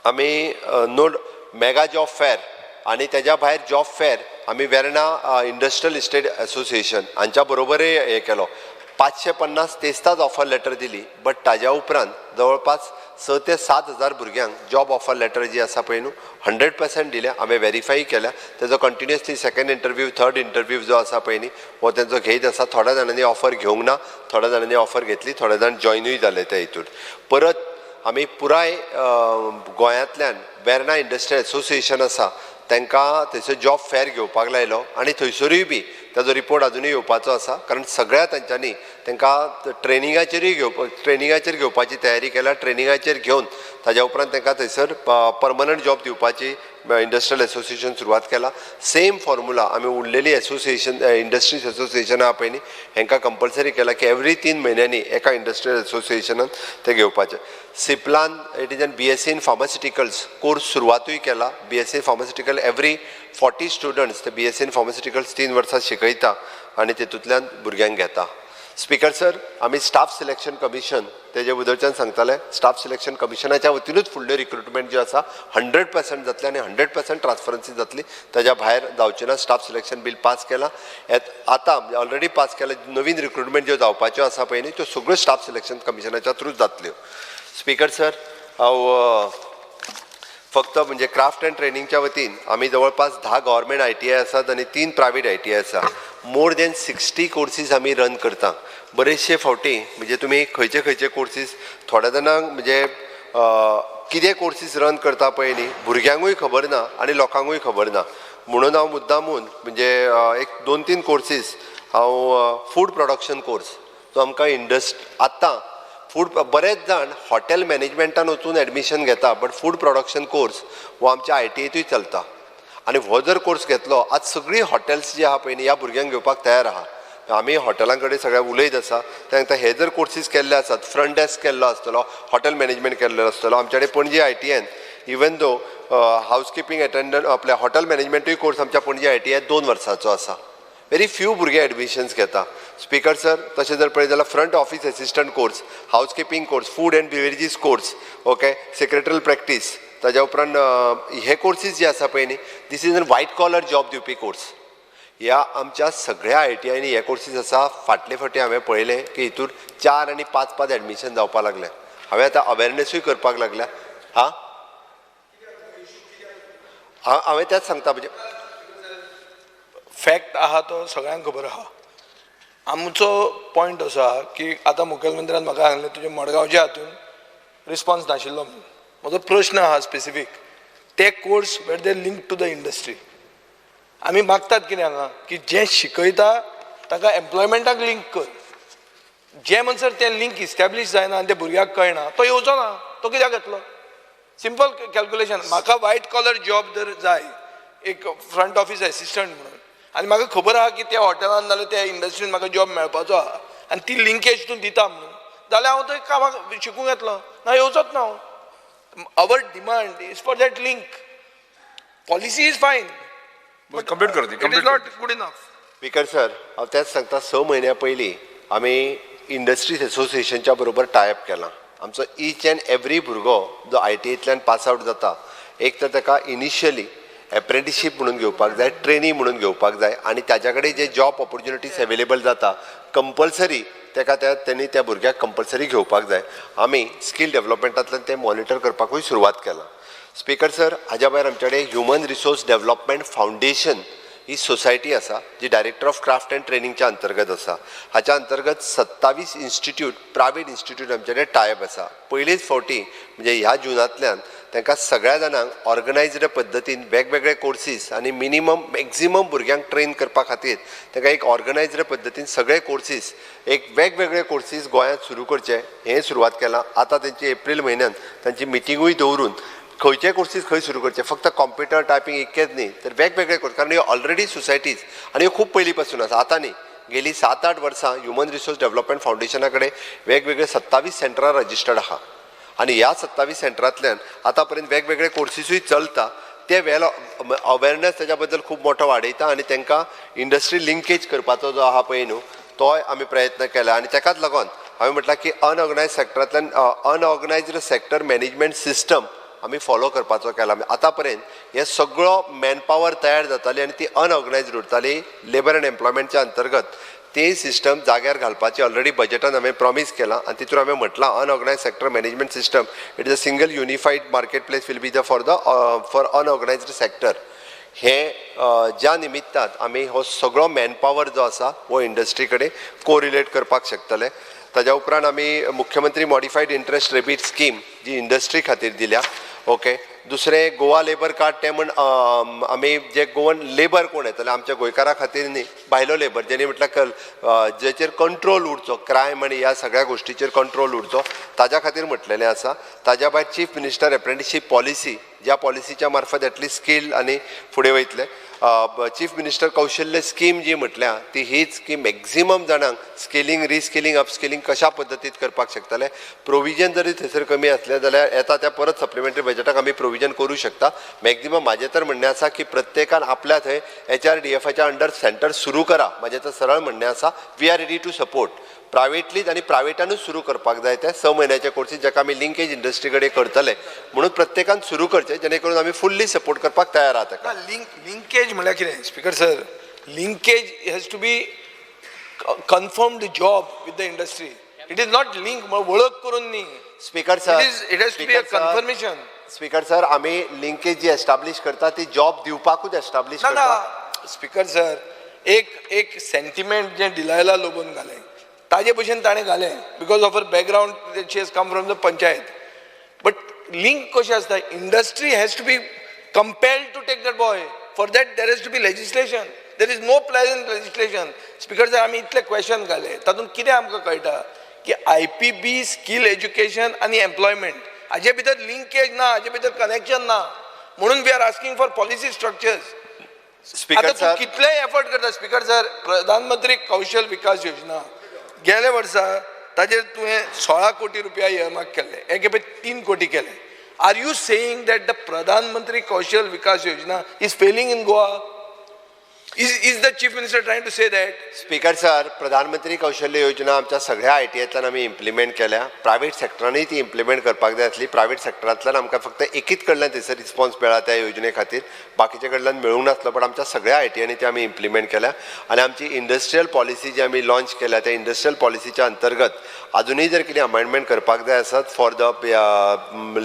आमी नोट मेगा जॉब फॅर आनी तेज्या भायर जॉब फॅर आमी वेर्णा इंडस्ट्रियल इस्टेट एसोसिएशन हांच्या बरोबरय हें केलो. 550 तेस्ताच ऑफर लेटर दिली, बट ताज्या उपरांत जवळपास 6 ते 7 हजार भुरग्यांक जॉब ऑफर लेटर जी आसा पळय न्हू 100% दिल्या. हांवें वेरीफाय केल्या. तेजो continuously second interview, third interview जो आसा पळय न्ही हो तेंचो घेयत आसा. थोड्या जाणांनी ऑफर घेवंक ना, थोड्या जाणांनी ऑफर घेतली, थोडे जाण जॉयनूय जाले त्या हितून. परत आमी पुराय गोंयांतल्यान वेर्णा इंडस्ट्रियल एसोसिएशन आसा तांकां थंयसर जॉब फॅर घेवपाक लायलो आनी थंयसरूय बी ताजो रिपोर्ट अजुनूय येवपाचो आसा, कारण सगळ्या तांच्यांनी तांकां ट्रेनिंगाचेरूय ट्रेनिंगाचेर घेवपाची तयारी केल्या. ट्रेनिंगाचेर घेवन ताज्या उपरांत तांकां थंयसर परमनंट जॉब दिवपाची इंडस्ट्रियल एसोसिएशन सुरवात केला. सेम फॉर्मुला आमी उरलेली एसोसिएशन इंडस्ट्रीज एसोसिएशन आहा पळय न्ही, हेंकां कंपल्सरी केला की एवरी 3 म्हयन्यांनी एका इंडस्ट्रियल एसोसिएशनान ते घेवपाचे. सिप्लान it is an BSc in pharmaceuticals course सुरवातूय केला. BSc pharmaceutical every 40 students ते बीएससी इन फार्मास्युटिकल्स 3 वर्सां शिकयता आनी तेतूंतल्यान भुरग्यांक घेता. स्पीकर सर, आमी स्टाफ सिलेक्शन कमिशन तेजे बद्दलच्यान सांगताले. स्टाफ सिलेक्शन कमिशनाच्या वतीनूच फुडल्यो रिक्रुटमेंट ज्यो आसा 100% जातलें आनी 100% ट्रान्सपरन्सी जातली, ताज्या भायर जावची ना. स्टाफ सिलेक्शन बील पास केला, आतां ऑलरेडी पास केला. नवीन रिक्रुटमेंट ज्यो जावपाच्यो आसा पळय न्ही, त्यो सगळ्यो स्टाफ सिलेक्शन कमिशनाच्या थ्रू जातल्यो. स्पीकर सर, हांव फक्त म्हणजे क्राफ्ट अँड ट्रेनिंगच्या वतीन आमी जवळपास 10 गव्हर्मेंट ITI आसात आनी 3 प्रायवेट ITI आसा. मोर दॅन 60 कोर्सीस आमी रन करता. बरेचशे फावटी म्हणजे तुमी खंयचे खंयचे कोर्सीस थोड्या जाणांक म्हणजे कितें कोर्सीस रन करता पळय न्ही, भुरग्यांकूय खबर ना आनी लोकांकूय खबर ना. म्हणून हांव मुद्दामून म्हणजे एक 2-3 कोर्सीस हांव फूड प्रोडक्शन कोर्स जो आमकां आतां फूड बरेच जाण हॉटेल मॅनेजमेंटान वचून एडमिशन घेता, बट फूड प्रोडक्शन कोर्स हो आमच्या ITI चलता. आनी हो जर कोर्स घेतलो, आज सगळीं हॉटेल्स जी आहा पळय न्ही, ह्या भुरग्यांक घेवपाक तयार आहा. आमी हॉटेलां कडेन सगळ्या उलयत आसा. तांकां हे जर कोर्सीस केल्ले आसात, फ्रंट डेस्क केल्लो आसतलो, हॉटेल मॅनेजमेंट केल्लो आसतलो. आमच्या कडेन Panaji ITI even though housekeeping attendant आपल्या हॉटेल मॅनेजमेंटूय कोर्स आमच्या पणजी ITI 2 वर्सांचो आसा. व्हेरी फ्यू भुरगे एडमिशन्स घेता. स्पीकर सर, तशें जर पळयत जाल्यार front office assistant course, housekeeping course, food and beverages course, okay, secretarial practice, ताज्या उपरांत हे कोर्सीस जे आसा पळय न्ही, this is an white collar job दिवपी कोर्स. ह्या आमच्या सगळ्या ITI हे कोर्सीस आसा. फाटले फावटी हांवें पळयलें की हितूर 4 आनी 5-5 एडमिशन जावपाक लागलें. हांवें आतां अवेरनेसूय करपाक लागल्या. हां, हांवें तेंच सांगता, म्हणजे फॅक्ट आहा तो सगळ्यांक खबर आहा. आमचो पॉयंट असो आहा की आतां मुखेलमंत्र्यान म्हाका सांगलें तुजे मडगांवच्या हातून रिस्पॉन्स नाशिल्लो म्हणून. म्हजो प्रश्न आहा स्पेसिफीक, ते course were they link to the industry. आमी मागतात कितें हांगा की जें शिकयता ताका एम्प्लॉयमेंटाक लिंक कर. जे म्हणसर तें लिंक इस्टॅब्लीश जायना आनी ते भुरग्याक कळना, तो येवचो ना, तो कित्याक येतलो? Simple calculation. म्हाका वायट कॉलर जॉब जर जाय एक फ्रंट ऑफीस एसिस्टंट म्हणून, आनी म्हाका खबर आहा की त्या हॉटेलान नाल्यार त्या इंडस्ट्रीन म्हाका जॉब मेळपाचो आहा आनी ती लिंकेज तूं दिता म्हणून, जाल्यार हांव थंय कामाक शिकूंक येतलो ना, येवचोच ना हांव. Our demand is for that link. Policy is fine, complete कर दी, it is not good enough. Speaker sir, हांव तेंच सांगता, 6 म्हयन्या पयलीं आमी इंडस्ट्रीज एसोसिएशनच्या बरोबर टायप केला. आमचो इच अँड एवरी भुरगो जो ITI pass out जाता, एक तर ताका इनिशियली एप्रेंटिशीप म्हणून घेवपाक जाय, ट्रेनिंग म्हणून घेवपाक जाय, आनी ताज्या कडेन जे जॉब ऑपॉर्च्युनिटीज अवेलेबल जाता कंपल्सरी ताका त्या तेणी त्या भुरग्याक कंपल्सरी घेवपाक जाय. आमी स्कील डेवलपमेंटांतल्यान तें मॉनिटर करपाकूय सुरवात केला. स्पीकर सर, हाज्या भायर आमचे कडेन ह्युमन रिसोर्स डेवलपमेंट फावंडेशन ही सोसायटी आसा, जी डायरेक्टर ऑफ क्राफ्ट अँड ट्रेनिंगच्या अंतर्गत आसा. हाच्या अंतर्गत 27 इन्स्टिट्यूट, प्रायवेट इन्स्टिट्यूट आमचे कडेन टायप आसा. पयलीच फावटी म्हणजे ह्या जुनांतल्यान तांकां सगळ्या जाणांक ऑर्गनायज्ड पद्दतीन वेगवेगळे कोर्सीस आनी मिनिमम मॅक्झिमम भुरग्यांक ट्रेन करपा खातीर तांकां एक ऑर्गनायज्ड पद्दतीन सगळे कोर्सीस, एक वेगवेगळे कोर्सीस गोंयांत सुरू करचे हें सुरवात केलां. आतां तेंची एप्रील म्हयन्यान तांची मिटिंगूय दवरून खंयचे कोर्सीस खंय सुरू करचे, फक्त कॉम्प्युटर टायपींग इतकेच न्ही तर वेगवेगळे कोर्स, कारण ह्यो ऑलरेडी सोसायटीज आनी ह्यो खूब पयलीं पासून आसा. आतां न्ही, गेली 7-8 वर्सां ह्युमन रिसोर्स डेवलपमेंट फावंडेशना कडेन वेगवेगळे 27 सेंटरां रजिस्टर्ड आहा आनी ह्या 27 सेंटरांतल्यान आतां पर्यंत वेगवेगळे कोर्सीसूय चलता. ते वेल अवेरनेस ताच्या बद्दल खूब मोठो वाडयता आनी तांकां इंडस्ट्री लिंकेज करपाचो जो आहा पळय न्हू, तोय आमी प्रयत्न केला. आनी ताकाच लागून हांवें म्हटलां की अनऑर्गनायज सेक्टरांतल्यान अनऑर्गनायज्ड सेक्टर मॅनेजमेंट सिस्टम आमी फॉलो करपाचो केला. आतां पर्यंत हे सगळो मॅनपावर तयार जाताली आनी ती अनऑर्गनायज्ड उरताली. लेबर अँड एम्प्लॉयमेंटच्या अंतर्गत ते सिस्टम जाग्यार घालपाची ऑलरेडी बजेटान हांवें प्रॉमीस केलां आनी तितून हांवें म्हटलां unorganised sector management system it is a single unified market place will be the for the for unorganised sector. हे ज्या निमित्तान आमी हो सगळो मॅनपावर जो आसा हो इंडस्ट्री कडेन कोरिलेट करपाक शकतले. ताज्या उपरांत आमी मुख्यमंत्री मॉडिफायड इंट्रस्ट रेबीट स्कीम जी इंडस्ट्री खातीर दिल्या, ओके, दुसरें गोवा लेबर कार्ड तें म्हण आमी जे गोवन लेबर कोण येतले आमच्या गोंयकारा खातीर न्ही, भायलो लेबर जेणे म्हटल्यार जेचेर कंट्रोल उरचो, क्रायम आनी ह्या सगळ्या गोश्टीचेर कंट्रोल उरचो ताज्या खातीर म्हटलेलें आसा. ताज्या भायर चीफ मिनिस्टर एप्रेंटिशीप पॉलिसी, ज्या पॉलिसीच्या मार्फत एटलिस्ट स्कील आनी फुडें वयतले. चीफ मिनिस्टर कौशल्य स्कीम जी म्हटल्या ती हीच की मॅक्झिमम जाणांक स्किलींग, रिस्किलींग, अपस्किलींग कशा पद्दतीत करपाक शकतले. प्रोविजन जरी थंयसर कमी आसलें जाल्यार येता त्या परत सप्लिमेंटरी बजेटाक आमी प्रोविजन करूं शकता. मॅक्झिमम म्हाजें तर म्हणणें आसा की प्रत्येकान आपल्या थंय HRDFाच्या अंडर सेंटर सुरू करा. म्हाजें तर सरळ म्हणणें आसा, we are ready to support. प्रायवेटलीच आनी प्रायवेटानूच सुरू करपाक जाय ते 6 म्हयन्याचे कोर्सीस जाका आमी लिंकेज इंडस्ट्री कडेन करतले, म्हणून प्रत्येकान सुरू करचें जेणे करून आमी फुल्ली सपोर्ट करपाक तयार आहा ताका. लिंकेज म्हळ्यार कितें speaker sir? Linkage has to be confirmed job with the industry. It is not link वळख करून न्ही. Speaker sir, it has to be a confirmation. Speaker sir, आमी लिंकेज जी एस्टाब्लीश करता ती जॉब दिवपाकूच एस्टाब्लीश करता. ना स्पीकर सर, एक एक सेंटिमेंट जें डिलायला लोबोन घालें ताजे भशेन ताणें घालें because of her background, she has come from the panchayat. But link कशें आसता, industry has to be compelled to take that boy. For that there has to be legislation. There is no pleasant legislation. Speaker sir, आमी इतले question घाले तातूंत कितें आमकां कळटा की IPB skill education आनी एम्प्लॉयमेंट हाजे भितर लिंकेज ना, हाजे भितर कनेक्शन ना, म्हणून we are asking for policy structures. Speaker sir, कितलेय एफर्ट करता स्पीकर सर. प्रधानमंत्री कौशल विकास योजना गेल्या वर्सा ताजेर तुवें 16 कोटी रुपया इयरमार्क केल्ले, हे खेपे 3 कोटी केले. Are you saying that the Pradhan Mantri Kaushal Vikas Yojana is failing in Goa? Is the chief minister trying to say that? Speaker sir, Pradhanmantri Kaushalya Yojana आमच्या सगळ्या आयटीआयंतल्यान आमी इम्प्लिमेंट केल्या. प्रायवेट सेक्टरानूय ती इम्प्लिमेंट करपाक जाय आसली. प्रायवेट सेक्टरांतल्यान आमकां फक्त एकीच कडल्यान थंयसर रिस्पॉन्स मेळ्ळा त्या योजने खातीर, बाकीच्या कडल्यान मेळूंक नासलो. बट आमच्या सगळ्या आयटीआयंनी ती आमी इम्प्लिमेंट केल्या. आनी आमची इंडस्ट्रियल पॉलिसी जी आमी लॉन्च केल्या त्या इंडस्ट्रियल पॉलिसीच्या अंतर्गत अजुनूय जर कितें अमेंडमेंट करपाक जाय आसत फॉर the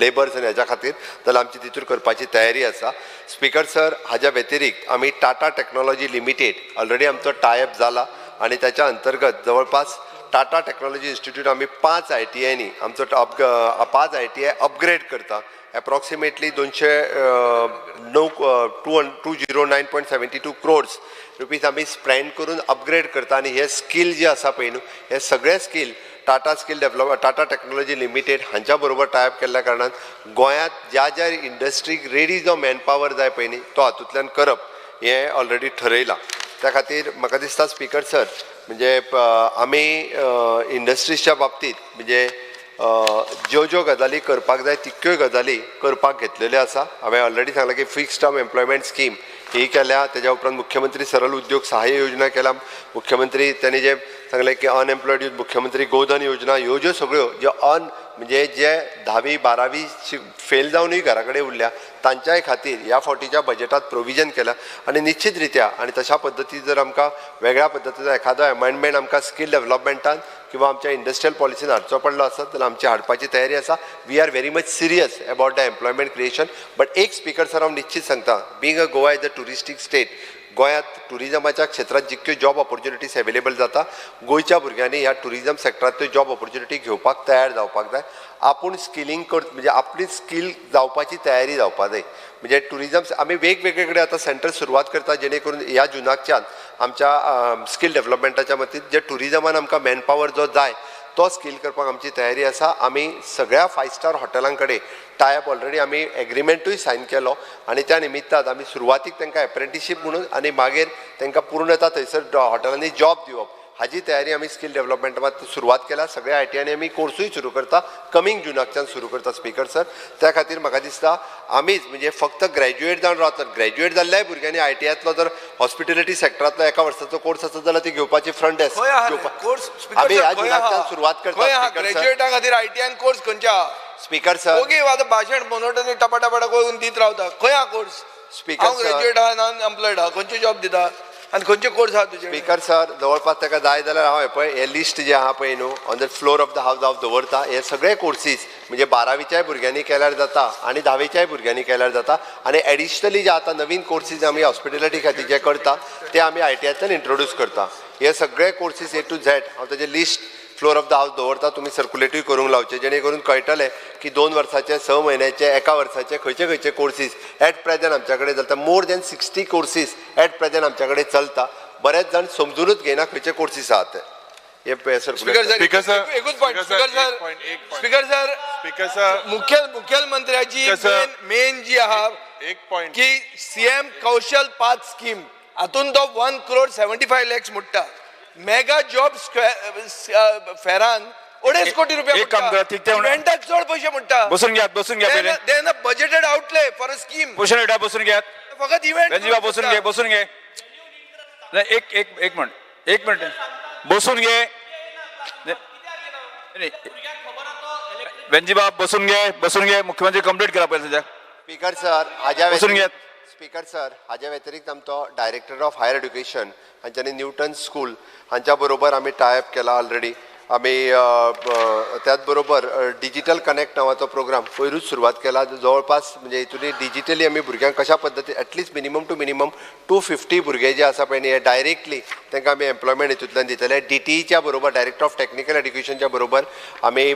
labours आनी हेज्या खातीर जाल्यार आमची तितूर करपाची तयारी आसा. स्पीकर सर, हाज्या व्यतिरिक्त आमी टाटा टेक्नॉलॉजी लिमिटेड ऑलरेडी आमचो टायप जाला आनी त्याच्या अंतर्गत जवळपास टाटा टेक्नॉलॉजी इन्स्टिट्यूट आमी 5 ITIंनी आमचो 5 ITI upgrade करता. एप्रॉक्सिमेटली 209.72 crores rupees आमी स्पेंड करून अपग्रेड करता. आनी हे स्कील जे आसा पळय न्हू, हे सगळे skill Tata skill develop Tata technology limited हांच्या बरोबर टायप केल्ल्या कारणान गोंयांत ज्या ज्या इंडस्ट्रीक रेडी जो मॅनपावर जाय पळय न्ही तो हातूंतल्यान करप हें ऑलरेडी ठरयलां. त्या खातीर म्हाका दिसता स्पीकर सर, म्हणजे आमी इंडस्ट्रीजच्या बाबतींत म्हणजे ज्यो ज्यो गजाली करपाक जाय तितक्योय गजाली करपाक घेतलेल्यो आसा. हांवें ऑलरेडी सांगलां की फिक्स्ड टर्म एम्प्लॉयमेंट स्कीम ही केल्या, तेज्या उपरांत मुख्यमंत्री सरल उद्योग सहाय्य योजना केल्या, मुख्यमंत्री त्यांनी जे सांगलें की अनएम्प्लॉयड यूथ मुख्यमंत्री गोधन योजना, ह्यो ज्यो सगळ्यो ज्यो म्हणजे जे 10वी 12वी फेल जावनूय घरा कडेन उरल्या तांच्याय खातीर ह्या फावटीच्या बजेटात प्रोविजन केलां. आनी निश्चित रित्या आनी तशा पद्दती जर आमकां वेगळ्या पद्दतीचो एखादो अमेंडमेंट आमकां स्कील डेवलपमेंटान किंवा आमच्या इंडस्ट्रियल पॉलिसीन हाडचो पडलो आसत जाल्यार आमची हाडपाची तयारी आसा. We are very much serious about the employment creation. But एक स्पीकर सर हांव निश्चित सांगता, being a Goa is a touristic state, गोंयांत ट्युरिजमाच्या क्षेत्रांत जितक्यो जॉब ऑपॉर्च्युनिटीज अवेलेबल जाता, गोंयच्या भुरग्यांनी ह्या ट्युरिजम सेक्टरांतल्यो जॉब ऑपॉर्च्युनिटी घेवपाक तयार जावपाक जाय. आपूण स्किलींग कर म्हणजे आपली स्कील जावपाची तयारी जावपाक जाय. म्हणजे ट्युरिजम आमी वेगवेगळे कडेन आतां सेंटर सुरवात करता जेणे करून ह्या जुनाकच्यान आमच्या स्कील डेवलपमेंटाच्या मतीत जे ट्युरिजमान आमकां मॅनपावर जो जाय तो स्कील करपाक आमची तयारी आसा. आमी सगळ्या 5 स्टार हॉटेलां कडेन टायप ऑलरेडी आमी एग्रीमेंटूय सायन केलो आनी त्या निमित्तान आमी सुरवातीक तांकां एप्रेंटिशीप म्हणून आनी मागीर तांकां पूर्णता थंयसर हॉटेलांनी जॉब दिवप हाजी तयारी आमी स्कील डेवलपमेंटात सुरवात केल्या. सगळ्या आयटीआयनी आमी कोर्सूय सुरू करता, कमींग जुनाकच्यान सुरू करता स्पीकर सर. त्या खातीर म्हाका दिसता आमीच म्हणजे फक्त ग्रॅज्युएट जावन रावतात, ग्रॅज्युएट जाल्ल्याय भुरग्यांनी आयटीआयतलो जर हॉस्पिटॅलिटी सेक्टरांतलो एका वर्साचो कोर्स आसत जाल्यार ती घेवपाची फ्रंट डेस्क आमी ह्या जुनाकच्यान सुरवात करता. ग्रॅज्युएटा खातीर आयटीआयन कोर्स खंयच्या स्पीकर सर? ओके, आतां भाशण मोनोटनी टपा टपा करून दीत रावता. खंय आहा course? Speaker sir, graduate आहा, नॉन एम्प्लॉयड आहा, खंयचे जॉब दिता आनी खंयचे कोर्स आहा तुजे? स्पीकर सर, जवळपास ताका जाय जाल्यार हांव पळय हे लिस्ट जे आहा पळय न्हू on the floor of the house हांव दवरता. हे सगळे कोर्सीस म्हणजे 12वीच्याय भुरग्यांनी केल्यार जाता आनी 10वीच्याय भुरग्यांनी केल्यार जाता. आनी एडिशनली जे आतां नवीन कोर्सीस आमी हॉस्पिटॅलिटी खातीर जे करता ते आमी आयटीआयंतल्यान इंट्रोड्यूस करता. हे सगळे कोर्सीस ए टू झॅड हांव ताजें list floor of the house दवरता, तुमी सर्क्युलेटूय करूंक लावचे जेणे करून कळटलें की 2 वर्साचे, 6 म्हयन्याचे, 1 वर्साचे खंयचे खंयचे कोर्सीस एट प्रेझेंट आमच्या कडेन चलता. More than 60 courses at present आमच्या कडेन चलता. बरेच जाण समजूनच घेयना खंयचे कोर्सीस आहात ते. स्पीकर सर, एकूच पॉयंट. स्पीकर सर, मुख्यमंत्र्याची मेन जी आहा एक पॉयंट की सीएम कौशल पाथ स्कीम हातून तो 1.75 crore म्हणटा. मेगा जॉब फेरान 2.5 कोटी रुपया एक काम करा, ठीक ते इव्हेंटाक चड पयशे म्हणटा. बसून घेयात, बसून घ्या. Then a budgeted outlay for a scheme. Bhushan बेटा बसून घेयात. फकत इव्हेंट बसून घे, बसून घे. एक एक एक मिनिट, एक मिनिट बसून घे. वेंजीबाब बसून घे, बसून घे. मुख्यमंत्री कंप्लीट करा पहिले सध्या. स्पीकर सर, हाज्या बसून घेयात. स्पीकर सर, हाज्या व्यतिरिक्त आमचो डायरेक्टर ऑफ हायर एड्युकेशन हांच्यानी न्यूटन स्कूल हांच्या बरोबर आमी टायप केला ऑलरेडी. आमी त्याच बरोबर डिजिटल कनेक्ट नांवाचो प्रोग्राम पयरूच सुरवात केला. जवळपास म्हणजे हितून डिजिटली आमी भुरग्यांक कशा पद्दतीन at least minimum to minimum 250 भुरगे जे आसा पळय न्ही, हे डायरेक्टली तांकां आमी एम्प्लॉयमेंट हितूंतल्यान दितले. डीटीईच्या बरोबर, डायरेक्टर ऑफ टॅक्निकल एड्युकेशनच्या बरोबर आमी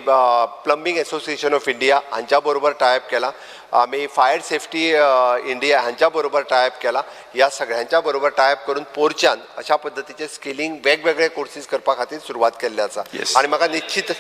प्लंबींग एसोसिएशन ऑफ इंडिया हांच्या बरोबर टायप केला. आमी फायर सेफ्टी इंडिया हांच्या बरोबर टायप केला. ह्या सगळ्यांच्या बरोबर टायप करून पोरच्यान अशा पद्दतीचे स्किलिंग वेगवेगळे कोर्सीस करपा खातीर सुरवात केल्ली आसा. आणि म्हाका निश्चित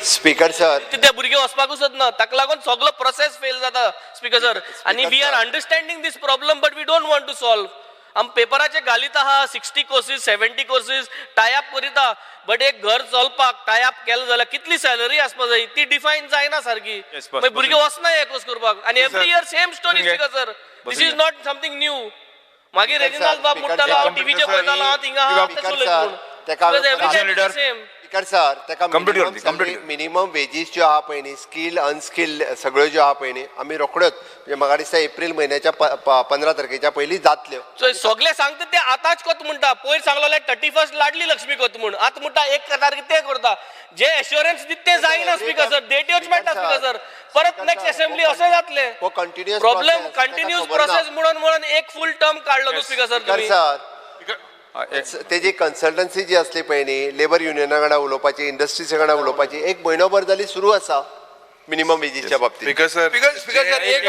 स्पीकर सर, ते भुरगे वचपाकूच ना, ताका लागून सगळो प्रोसेस फेल जाता स्पीकर सर. आनी we are understanding this problem but we don't want to solve. आम पेपराचे घालीत आहा 60 कोर्सीस, 70 कोर्सीस टायप करिता, बट एक घर चलपाक टायप केलें जाल्यार कितली सॅलरी आसपा जाय ती डिफायन जायना सारकी. मागीर भुरगे वचना हे कोर्स करपाक. आनी every year same story speaker sir. This is not something new. मागीर रेजिनाल्ड बाब म्हणटालो हांव टीव्हीचेर पळयतालो, हांव थिंगा आहा तेच उलयता. स्पीकर सर, ताका मिनिमम वेजीस ज्यो आहा पळय न्ही, स्किल अनस्किल्ड सगळ्यो ज्यो आहा पळय न्ही, आमी रोखड्योच म्हणजे म्हाका दिसता एप्रील म्हयन्याच्या 15 तारखेच्या पयलीं जातल्यो. सगळे सांगता ते आतांच कोत म्हणटा. पयर सांगलेलें 31 लाडली लक्ष्मी कोत म्हूण, आतां म्हणटा 1 तारखे ते करता. जे एश्योरन्स दिता ते जायना स्पीकर सर, डेट्योच मेळटा स्पीकर सर. परत नेक्स्ट असेंब्ली अशें जातलें. प्रॉब्लेम कंटिन्युअस प्रोसेस म्हणून म्हणून एक फूल टर्म काडलो स्पीकर सर तुमी. तेजी कन्सल्टन्सी जी आसली पळय न्ही, लेबर युनियना कडेन उलोवपाची, इंडस्ट्रीजा कडेन उलोवपाची, एक म्हयनोभर जाली सुरू आसा मिनिमम वेजीसच्या बाबतीत. स्पीकर सर, एक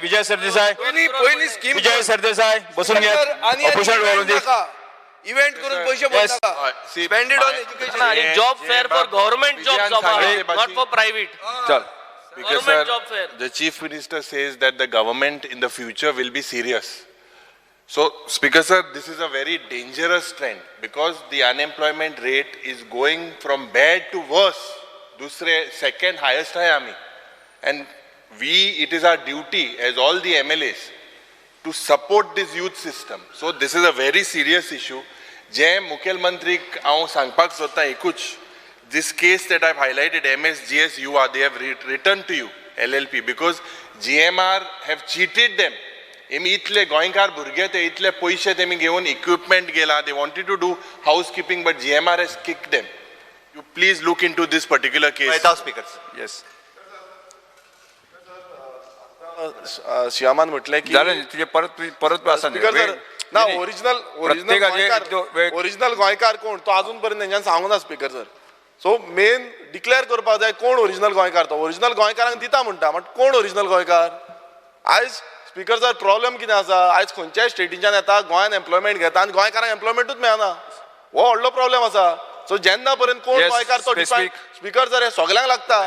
विजय सरदेसाय, विजय सरदेसाय बसून घेयात. इव्हेंट करून पैसे भरनाका. Spend it on education. आणि job fair for government job, not for private. चल. Because sir, the Chief Minister says that the government in the future will be serious. So, Speaker sir, this is a very dangerous trend because the unemployment rate is going from bad to worse. Dusre second highest hai ami. And we, it is our duty as all the MLAs to support this youth system. So, this is a very serious issue. Je Mukhyamantri हांव सांगपाक सोदता एकूच. This case that I've highlighted, MSGS UR, they have returned to you, LLP, because GMR have cheated them. Emi itle Goenkar भुरगे ते इतले पैसे तेमी घेवन equipment गेला. They wanted to do housekeeping, but GMR has kicked them. You please look into this particular case. Right, speakers. Yes. सियामान म्हटलें की जालें तुजें परत परत आसा ना ओरिजिनल ओरिजिनल ओरिजिनल गोंयकार कोण तो अजून पर्यंत तेंच्यान सांगूं ना speaker sir. So main declare करपाक जाय कोण ओरिजिनल गोंयकार तो. ओरिजिनल गोंयकारांक दिता म्हणटा, बट कोण ओरिजिनल गोंयकार? आयज स्पीकर सर प्रॉब्लेम कितें आसा, आयज खंयच्याय स्टेटीच्यान येता गोंयान एम्प्लॉयमेंट घेता आनी गोंयकारांक एम्प्लॉयमेंटूच मेळना. हो व्हडलो प्रॉब्लेम आसा. सो जेन्ना पर्यंत कोण गोंयकार तो डिफायन स्पीकर सर हे सगळ्यांक लागता,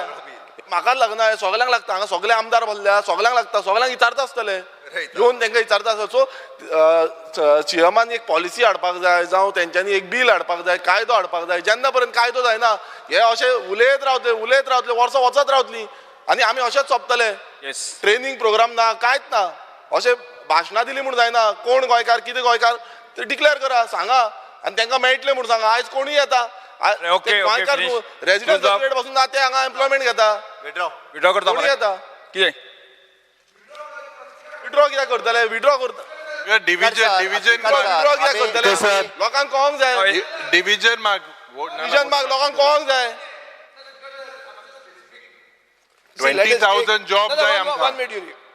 म्हाका लागना, हे सगळ्यांक लागता. हांगा सगळे आमदार भरल्या, सगळ्यांक लागता, सगळ्यांक विचारता आसतले, येवन तांकां विचारता आसतले. सो सीएमान एक पॉलिसी हाडपाक जाय, जावं तेंच्यांनी एक बील हाडपाक जाय, कायदो हाडपाक जाय. जेन्ना पर्यंत कायदो जायना हे अशें उलयत रावतले, उलयत रावतले, वर्सां वचत रावतली आनी आमी अशेंच सोंपतले. ट्रेनिंग प्रोग्राम ना, कांयच ना. अशें भाशणां दिली म्हूण जायना. कोण गोंयकार कितें गोंयकार ते डिक्लेअर करा, सांगा आनी तांकां मेळटलें म्हूण सांगा. आयज कोणूय येता गोंयकार रेजिडंट सर्टिफिकेट पासून ना ते हांगा एम्प्लॉयमेंट घेता. विड्रॉ करता, कोणूय येता. कितें विड्रॉ कित्याक करतले? विड्रॉ करता डिव्हिजन, डिव्हिजन विड्रॉ कित्याक करतले? लोकांक कळोंक जाय. डिव्हिजन माग, डिव्हिजन माग, लोकांक कळोंक जाय. 20,000 जॉब जाय आमकां.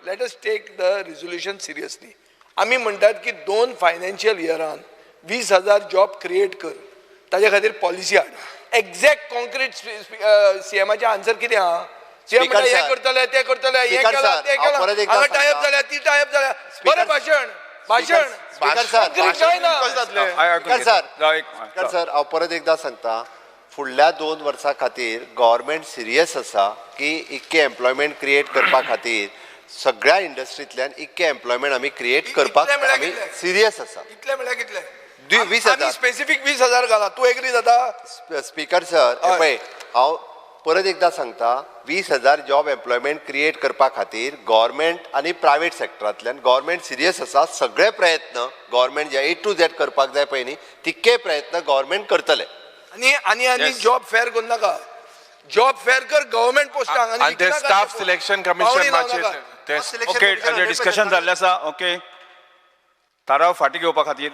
Let us take the resolution seriously. आमी म्हणटात की 2 फायनान्शियल इयरान 20,000 जॉब क्रिएट कर, ताजे खातीर पॉलिसी हाड. एक्झॅक्ट कॉन्क्रीट सीएमाचें आन्सर कितें आहा? सीएम Speaker म्हणटा हें sir. करतले, तें करतले, हें Speaker केलां, sir, तें हांव केलां, परत एकदां हांगा टायप सांगता. जाल्या, ती टायप जाल्या. बरें भाशण, भाशण. Speaker sir, Concrete कांय ना. स्पीकर सर, स्पीकर सर, हांव परत एकदां सांगता, फुडल्या 2 वर्सां खातीर गव्हर्मेंट सिरियस आसा की इतके एम्प्लॉयमेंट क्रिएट करपा खातीर सगळ्या इंडस्ट्रींतल्यान इतके एम्प्लॉयमेंट आमी क्रिएट करपाक इतले म्हळ्यार आमी कितले? सिरियस आसा. इतले म्हळ्यार कितले? 20,000. स्पेसिफीक 20,000 घाला, तूं एग्री जाता? स्पीकर सर, पळय हांव परत एकदां सांगता, 20,000 जॉब एम्प्लॉयमेंट क्रिएट करपा खातीर गव्हर्मेंट आनी प्रायवेट सेक्टरांतल्यान गव्हर्मेंट सिरियस आसा. सगळे प्रयत्न गव्हर्मेंट जे ए टू झेड करपाक जाय पळय न्ही, तितके प्रयत्न गव्हर्मेंट करतले. आनी आनी आनी जॉब फेर करूं नाका, जॉब फेर कर गव्हर्मेंट पोस्टांक. आनी ते स्टाफ सिलेक्शन कमिशन मातशें ओके, हाजेर डिस्कशन जाल्लें आसा. ओके, थाराव फाटीं घेवपा खातीर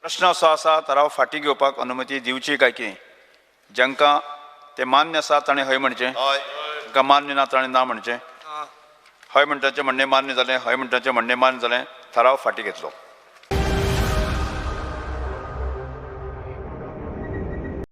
प्रश्न असो आसा, थाराव फाटीं घेवपाक अनुमती दिवची काय की? जांकां तें मान्य आसा ताणें हय म्हणचें, जांकां मान्य ना ताणें ना म्हणचें. हय म्हणटाचें म्हणणें मान्य जालें, हय म्हणटाचें म्हणणें मान्य जालें, थाराव फाटीं घेतलो.